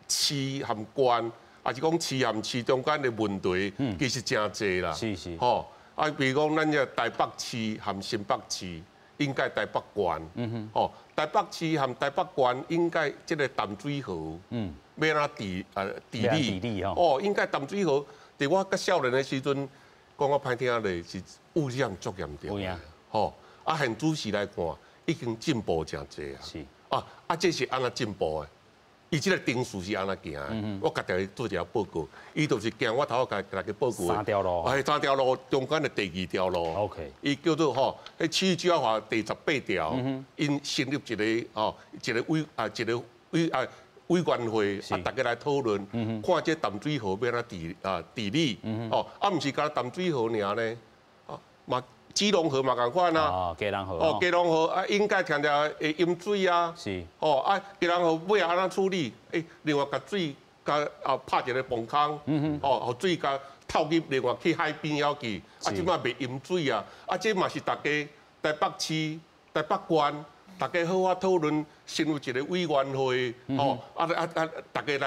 市和縣，抑是講市和市中間的問題，其實誠濟啦。吼，啊，比如講咱這台北市和新北市，應該台北縣。吼，台北市和台北縣應該這个淡水河，欲按怎治理？哦，應該淡水河，佇我較少年的時陣。講較歹聽咧，是污染足嚴重。吼，啊，現主時來看，已經進步誠濟啊。啊，這是按怎進步的？伊這个程序是按怎行的？我家己做一下報告，伊就是行我頭仔共大家報告的。三條路。哎，三條路中間的第二條路。 伊叫做吼，彼區域計劃法第18條，𪜶成立一個吼，一個委員會啊，大家來討論，看這淡水河欲按怎治理，哦，啊，毋是干焦淡水河爾呢，哦，嘛，基隆河嘛仝款啊，哦，基隆河，哦，基隆河啊，應該常常會淹水啊，哦，啊，基隆河尾仔按怎處理？欸，另外共水共啊拍一個泵空，哦，予水共透去另外去海邊遐去，啊，這擺袂淹水啊，啊，這嘛是大家台北市、台北縣。大家好好討論，成立一個委員會，吼，啊，大家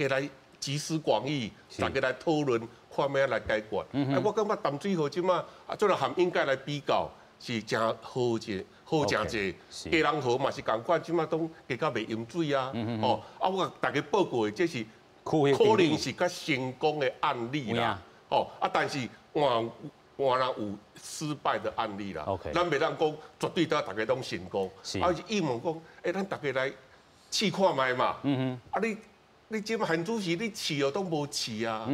來集思廣益，大家來討論，看欲按怎來解決。啊，我感覺淡水河這馬啊，這個和應該來比較，是誠好一好誠濟。基隆河嘛是仝款，這馬都加較袂淹水啊。哦，啊，我共大家報告的這是可能是較成功的案例啦。哦，啊，但是換。換人有失敗的案例啦。咱袂當講絕對都大家攏成功。啊，伊問講，欸，咱大家來試看覓嘛。啊，你這馬現主時你試哦，都無試啊。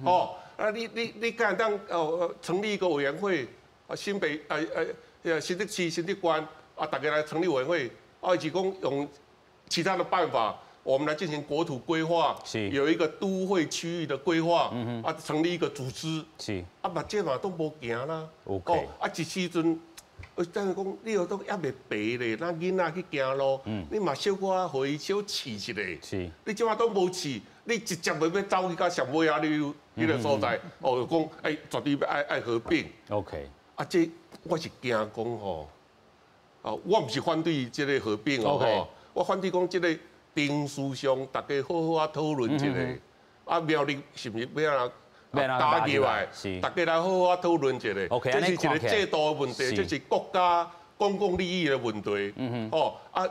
哦，啊，你敢會當哦成立一個委員會，啊，新北啊啊，新竹市、新竹縣啊，大家來成立委員會，啊，是講用其他的辦法，我們來進行國土規劃，有一個都會區域的規劃，啊，成立一個組織，啊，嘛這嘛都無行啦。哦，啊，這時陣，我等於講，你都猶未白咧，咱囡仔去行路，你嘛小可予伊小試一下。你這馬都無試，你直接欲走去到上尾仔，你彼个所在，哦，講欸，絕對欲愛合併。 啊，這我是驚講吼，啊，我毋是反對這个合併哦，我反對講這个。程序上，大家好好啊討論一下，啊苗栗是毋是欲按怎加入來？大家來好好啊討論一下。這是一個制度的問題，這是國家公共利益的問題。哦，啊，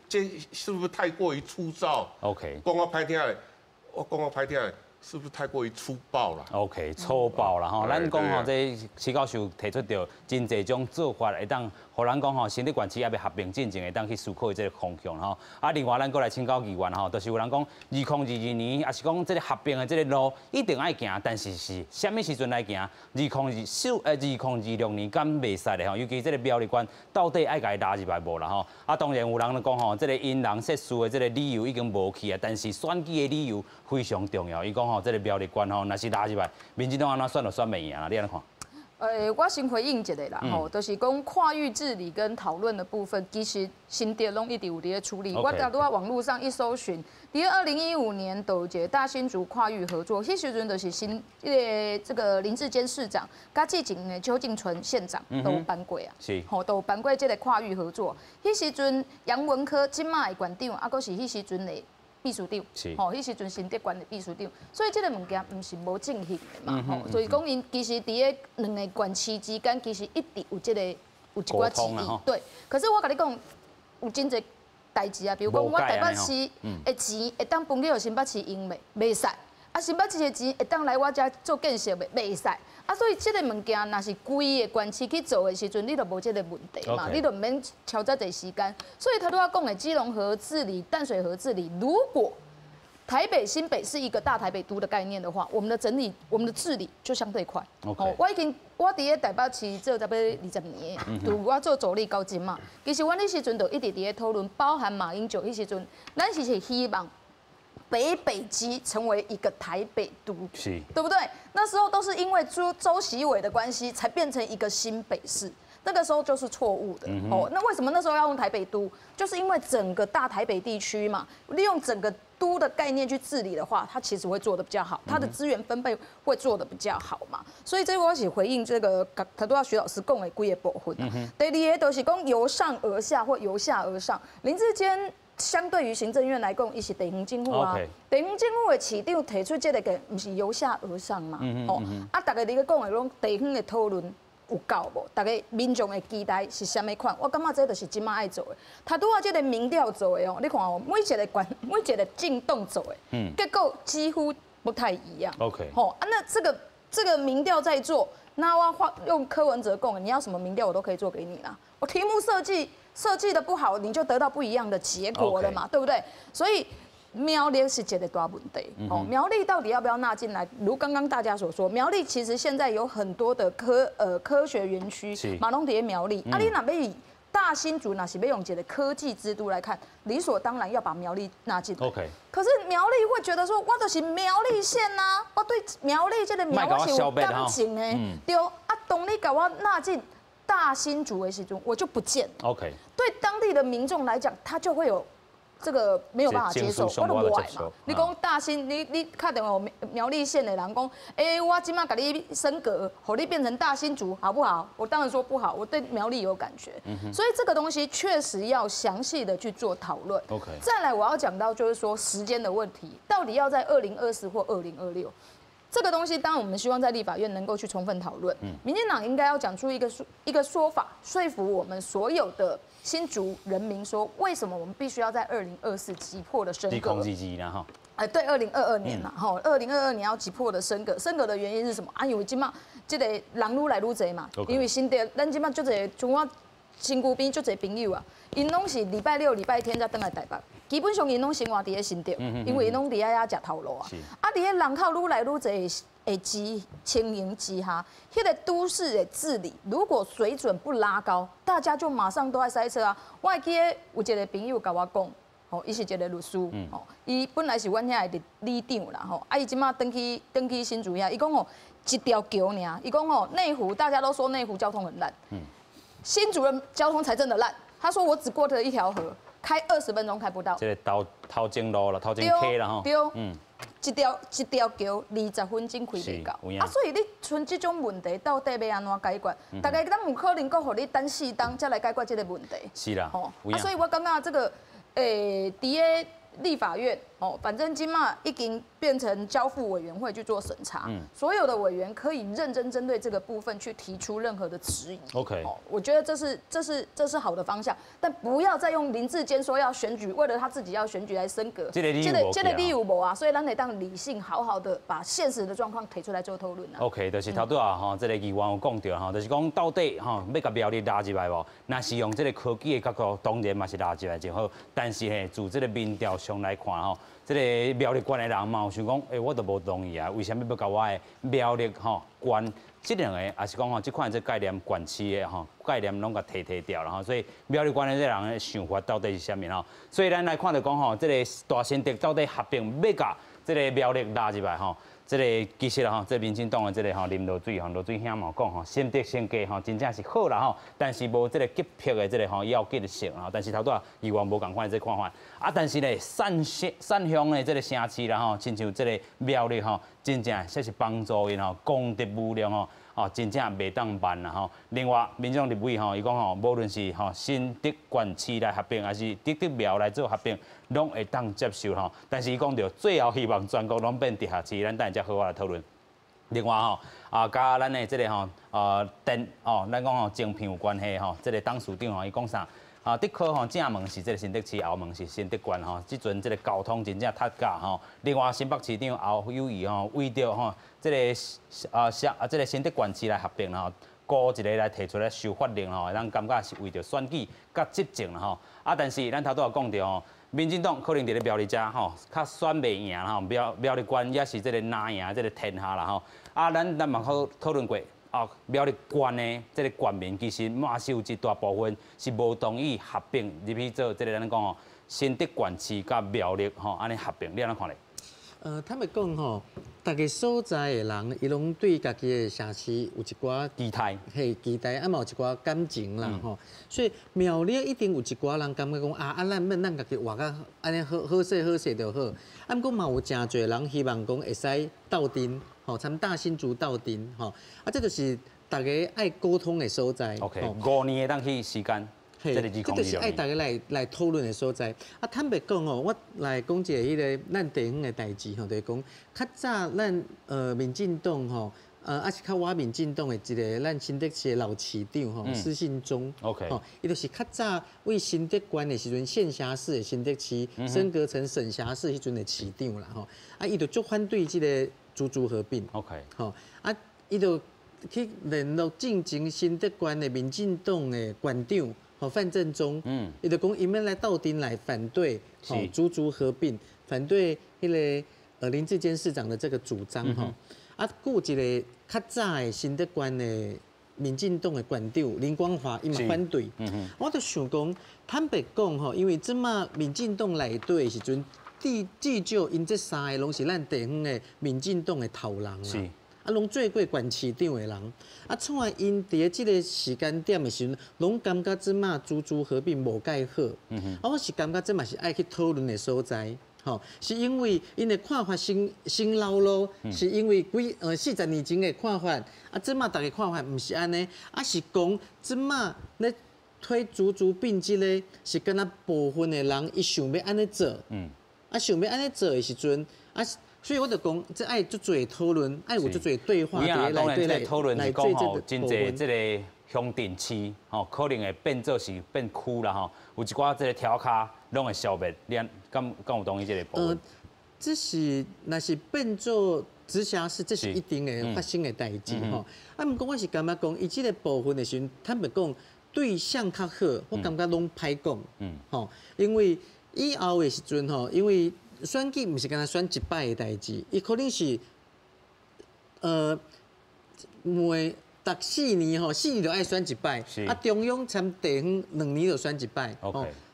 這是不是太過於粗糙講較歹聽的，我講較歹聽的。是不是太過於粗暴了？OK，粗暴啦吼。咱講吼，這徐教授提出著真濟種做法，會當予咱講吼，新竹縣市猶未合併進前，會當去思考這个方向吼。啊，另外咱閣來請教議員吼，就是有人講2022年，抑是講這个合併的這个路一定愛行，但是是啥物時陣來行？2026年敢袂使咧吼？尤其這个苗栗縣到底愛共伊拉入來無啦吼？啊，當然有人講吼，這个因人設事的這个理由已經無去啊，但是選舉的理由非常重要。伊講吼，這个苗栗縣吼，若是拉入來，民進黨按怎選都選袂贏啦，你按怎看？我先回應一下啦，吼，就是講跨域治理跟討論的部分，其實新竹攏一直有佇咧處理。我拄仔網路上一搜尋，佇2015年就有一個大新竹跨域合作，彼時陣就是新彼个這個林智堅市長，佮之前的邱竟純縣長都有辦過啊，吼，都有辦過這个跨域合作。彼時陣楊文科這馬的縣長，啊，閣是彼時陣的秘書長，吼，彼時陣新竹縣的秘書長，所以這个物件毋是無進行的嘛，吼，所以講𪜶其實佇咧兩个縣市之間，其實一直有這个有一寡歧義，對。可是我共你講，有真濟代誌啊，比如講我台北市的錢會當分去予新北市用袂？袂使。啊，新北市的錢會當來我遮做建設袂？袂使。啊，所以這个物件若是規个縣市去做的時陣，你就無這个問題嘛，你就毋免超遮濟時間。所以頭拄仔講的基隆河治理、淡水河治理，如果台北新北是一个大台北都的概念的话，我们的整理、我们的治理就相对快。 OK，我已经我伫咧台北市做差不多20年，就我做助理到这马。其实阮彼时阵就一直伫咧讨论，包含马英九彼时阵，咱是希望北北基成为一个台北都，对不对？那时候都是因为周锡玮的关系，才变成一个新北市。那个时候就是错误的哦。那为什么那时候要用台北都？就是因为整个大台北地区嘛，利用整个都的概念去治理的话，它其实会做得比较好，它的资源分配会做得比较好嘛。所以这个我是回应这个头拄仔徐老师讲的几个部分。第二个就是讲由上而下或由下而上，林智坚相对于行政院来讲，伊是地方政府啊，地方政府的市长提出这个个，毋是由下而上嘛？哦，啊，大家伫咧讲的拢地方的讨论有够无？大家民众的期待是啥物款？我感觉这就是这马爱做的。他拄仔这个民调做的哦，你看哦，每一个县、每一个政党做的，结果几乎不太一样。 吼啊，那这个民调在做，那我话用柯文哲讲，你要什么民调我都可以做给你啦。我题目设计的不好，你就得到不一样的结果了嘛，对不对？所以苗栗是一个大问题哦，苗栗到底要不要纳进来？如刚刚大家所说，苗栗其实现在有很多的科学园区，嘛拢伫苗栗。啊，你若欲以大新竹，若是欲用一个科技之都来看，理所当然要把苗栗纳进来。 可是苗栗会觉得说，我就是苗栗县呐，我对苗栗这个苗我是有感情的，对啊，当你共我纳进大新竹的时阵，我就不见了。 对当地的民众来讲，他就会有这个没有办法接受，我都无爱嘛。你讲大新，你敲电话苗栗县的人讲，欸，我这马共你升格，予你变成大新竹，好不好？我当然说不好，我对苗栗有感觉，所以这个东西确实要详细的去做讨论。 再来我要讲到就是说时间的问题，到底要在2024或2026？这个东西，当然我们希望在立法院能够去充分讨论。民进党应该要讲出一个说法，说服我们所有的新竹人民说，为什么我们必须要在2024急迫的升格？哈。哎，对，2022年嘛，吼，二零二二年要急迫的升格，升格的原因是什么？啊，因为这马这个人愈来愈济嘛，因为新竹，咱这马足济，像我身躯边足济朋友啊，𪜶拢是礼拜六、礼拜天才转来台北。基本上𪜶拢生活伫咧新竹，因为𪜶拢伫遐食头路啊。啊，伫咧人口愈来愈济的之情形之下，彼个都市的治理如果水准不拉高，大家就马上都在塞车啊。我会记得有一个朋友共我讲，吼，伊是一个律师，吼，伊本来是阮遐的里长啦，吼，啊，伊这马转去新竹遐，伊讲吼，一条桥尔，伊讲吼，内湖大家都说内湖交通很烂，新竹的交通才真的烂。他说我只过了一条河，开20分钟开不到。这个头前路啦，头前溪啦吼。对，一条桥20分钟开袂到。啊，所以你像这种问题到底欲按怎解决？大家敢有可能阁予你等4冬才来解决这个问题？是啦。吼，啊，所以我感觉这个，伫咧立法院哦，反正这马已经变成交付委员会去做审查，所有的委员可以认真针对这个部分去提出任何的质疑。 我觉得这是好的方向，但不要再用林智坚说要选举，为了他自己要选举来升格，这个理由无啊，所以咱得当理性好好的把现实的状况提出来做讨论啊。 OK，就是头拄仔吼，这个议员有讲著吼，就是讲到底吼欲共苗栗拉入来无？若是用这个科技的角度，当然嘛是拉入来就好。但是嘿，自这个民调上来看吼，这个苗栗县的人嘛有想讲，欸，我都无同意啊，为啥物欲共我的苗栗吼县这两个，也是讲吼这款这概念县市的吼概念拢共提掉了吼，所以苗栗县的这人的想法到底是啥物吼？所以咱来看著讲吼，这个大新竹到底合并欲共这个苗栗拉入来吼？这个其实吼，这民进党的这个吼林濁水吼，濁水兄嘛讲吼，新竹升格吼，真正是好啦吼，但是无这个急迫的这个吼要紧性吼。但是头拄仔议员无仝款的这看法啊，但是咧，散乡散乡的这个城市啦吼，亲像这个苗栗吼，真正这是帮助𪜶吼，功德无量吼。哦，真正袂当慢啦吼。另外，民进党立委吼，伊讲吼，无论是吼新竹县市来合并，还是竹竹苗来做合并，拢会当接受吼。但是伊讲著，最后希望全国拢变直辖市，咱等下才好好来讨论。另外吼，啊，佮咱的这个吼，电哦，咱讲吼晶片有关系吼，这个董事长吼，伊讲啥？啊，的确吼，正门是这个新竹市，后门是新竹县吼。这阵这个交通真正塞车吼。另外，新北市长侯友宜吼，为著吼这个啊，啊这个新竹县市来合并吼，孤一个来提出来修法令吼，咱感觉是为著选举佮执政啦吼。啊，但是咱头拄仔讲著吼，民进党可能伫咧苗栗遮吼，较选袂赢吼，苗栗县也是这个难赢这个天下啦吼。啊，咱嘛讨论过，啊，苗栗县的这个县民其实嘛是有一大部分是无同意合并入去做这个咱讲吼，新竹县市佮苗栗吼，按呢合并，你按怎看咧？坦白讲吼，逐个所在的人，伊拢对家己的城市有一寡期待，嘿，期待，啊嘛有一寡感情啦吼。所以苗栗一定有一寡人感觉讲啊，咱免咱家己活甲按呢好好势好势就好。啊，毋过嘛有诚济人希望讲会使斗阵，吼，参大新竹斗阵，吼。啊，这就是逐家爱沟通的所在。 OK，5年会当去时间。嘿，这就是爱大家来讨论的所在。啊，坦白讲哦，我来讲一个彼个咱地方的代志吼，就是讲较早咱民进党吼，抑是较晚民进党的一个咱新竹市的老市长吼，施信忠。 吼，伊就是较早为新竹县的时阵，县辖市的新竹市升格成省辖市彼阵的市长啦吼。啊，伊就足反对这个竹竹合并。 吼，啊，伊就去联络进前新竹县的民进党的县长。吼，范振中，伊就讲伊欲来斗阵来反对，吼，竹竹合并，反对彼个林智坚市长的这个主张，吼，啊，阁有一个较早的新竹县的民进党的县长林光华，伊嘛反对，我就想讲，坦白讲吼，因为这马民进党内底的时阵，至少𪜶这三个拢是咱地方的民进党的头人啦。啊，拢做过县市长的人，啊，像𪜶伫这个时间点的时阵，拢感觉这马竹竹合并无盖好。啊，我是感觉这嘛是爱去讨论的所在，吼，是因为𪜶的看法先先老咯，是因为几40年前的看法，啊，这马逐家看法毋是按呢，啊是讲这马咧推竹竹并这个是敢若部分的人伊想欲按呢做，啊想欲按呢做的时阵，啊。所以我就讲，这爱足济讨论，爱有足济对话。当然，这个讨论是讲吼，真济这个乡镇市吼，可能会变做是变区啦吼，有一寡这个柱跤拢会消灭。你敢有同意这个部分？这是若是变做直辖市，这是一定会发生的代志吼。啊，毋过我是感觉讲，伊这个部分的时阵，坦白讲，对象较好，我感觉拢歹讲。吼，因为以后的时阵吼，因为选举毋是干焦选一摆的代志，伊可能是，每逐四年吼，四年就爱选一摆，啊，中央参地方2年就选一摆，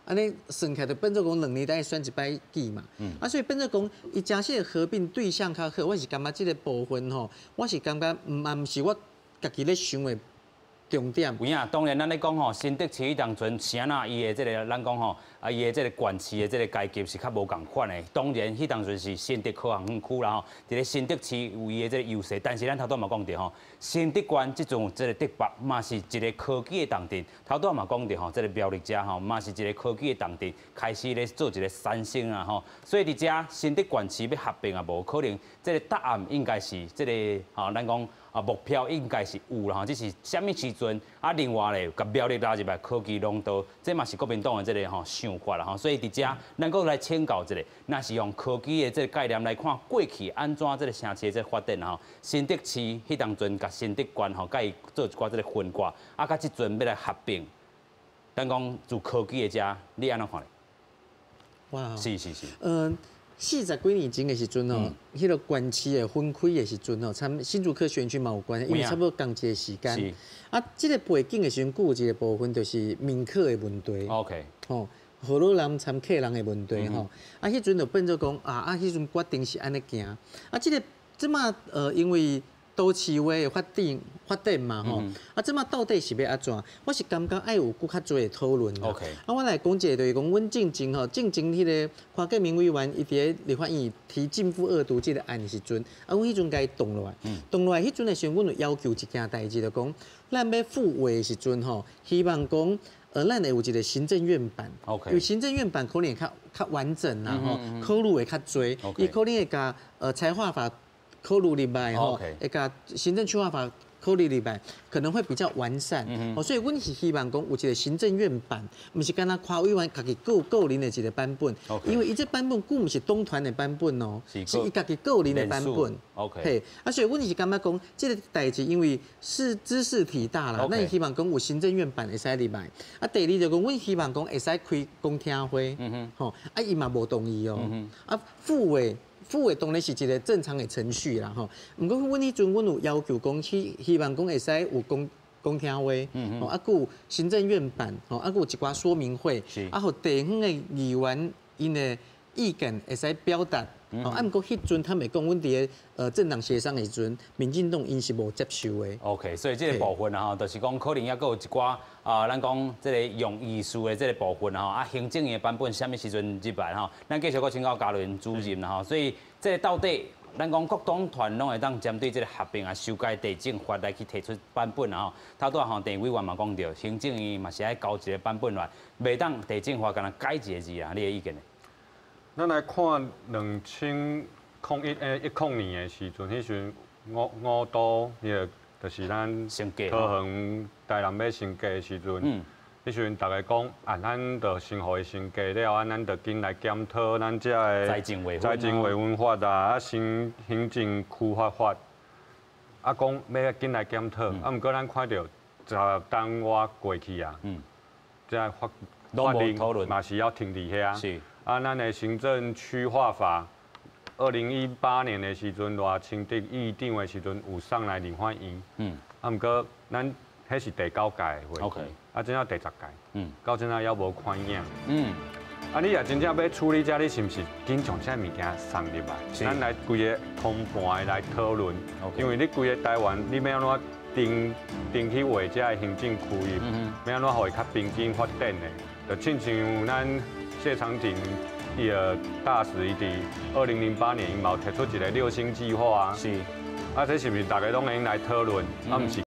按呢算起来就变做讲2年才爱选一摆举嘛，啊，所以变做讲，伊假设合并对象较好，我是感觉这个部分吼，我是感觉毋嘛毋是我家己咧想的重点。有影，当然咱咧讲吼，新竹市当阵是按怎伊的这个，咱讲吼，啊伊的这个县市的这个阶级是较无仝款的。当然，彼当阵是新竹科学园区啦吼，伫咧新竹市有伊的这个优势，但是咱头拄嘛讲著吼，新竹县这阵这个竹北嘛是一个科技的重镇。头拄嘛讲著吼，这个苗栗遮吼嘛是一个科技的重镇，开始咧做一个三星啊吼。所以伫遮新竹县市欲合并也无可能，这个答案应该是这个吼，咱讲。啊，目标应该是有啦吼，只是啥物时阵啊？另外咧，共苗栗拉入来科技廊道，这嘛是国民党的这个吼想法啦吼。所以伫遮，咱阁来请教一下，若是用科技的这个概念来看，过去按怎这个城市的这个发展吼？新竹市彼当阵共新竹县吼，共伊做一寡这个分割，啊，佮这阵欲来合并，咱讲做科技的遮，你按怎看咧？哇，是是是。40几年前的时阵吼，彼个县市的分开的时阵吼，参新竹科学园区嘛有关系，因为差不多仝一个时间。啊，这个背景的时阵，阁有一个部分就是闽客的问题。 吼，河洛人参客人的问题吼。啊，彼阵就变做讲啊，彼阵决定是按呢行。啊，这个这马因为都市化的发展嘛吼，啊，这马到底是欲按怎？我是感觉爱有阁较济的讨论。 啊，我来讲一个，就是讲，阮进前吼，进前彼个潘建明委员，伊伫咧立法院提禁妇恶毒这个案的时阵，啊，阮彼阵共伊挡落来，挡落来彼阵的时阵，阮就要求一件代志，就讲，咱欲复位的时阵吼，希望讲，咱会有一个行政院版。 因为行政院版可能会较完整啦吼，考虑会较济，伊可能会共财划法考虑入来吼，会共行政区划法考慮入來，可能會比較完善。哦，所以阮是希望講有一個行政院版，毋是干焦柯委員家己個人的一個版本。因為伊這版本閣毋是黨團的版本哦，是伊家己個人的版本。 嘿，啊，所以阮是感覺講，這個代誌因為是茲事體大啦，咱希望講有行政院版會使入來。啊，第二就講，阮希望講會使開公聽會，吼，啊，伊嘛無同意哦。啊，復委當然是一個正常的程序啦，吼。毋過阮彼陣阮有要求講，希望講會使有公聽會，吼，啊，閣有行政院版，吼，啊，閣有一寡說明會，啊，予地方的議員𪜶的意見會使表達。哦，啊，毋過彼陣他們講，阮佇个政黨協商的時陣，民進黨𪜶是無接受的。 OK，所以這個部分啊，吼，就是講可能猶閣有一寡啊，咱講這個用意思的這個部分吼，啊，行政院的版本啥物時陣入來吼，咱繼續閣請教嘉倫主任啦吼，所以這個到底咱講各黨團攏會當針對這個合併啊、修改地政法來去提出版本啊吼。頭拄仔吼，鄭委員嘛講著，行政院嘛是愛交一個版本來，袂當地政法干焦改一個字啊，你的意見呢？咱來看2001、10年的時陣，彼時陣五都彼个就是咱桃園、台南欲升格的時陣，彼時陣逐家講啊，咱就先予伊升格了，啊，咱就緊來檢討咱遮的財政劃分法啊，啊，新行政區劃法，啊，講欲緊來檢討，啊，毋過咱看著10冬外過去啊，這法令嘛是猶停佇遐。啊，咱的行政區劃法，2018年的時陣，賴清德議長的時陣有送來立法院。啊，毋過咱彼是第九屆的會期，啊，這下第十屆，到這下猶無看影。啊，你若真正欲處理這，你是毋是緊將這物件送入來？咱來規個通盤的來討論。因為你規個台灣，你欲按怎定去劃這个行政區域，欲按怎予伊較平均發展的？就親像咱謝長廷伊個大使伊佇2008年伊嘛有提出一個六星計劃啊。啊，這是毋是大家攏會用來討論？啊，毋是。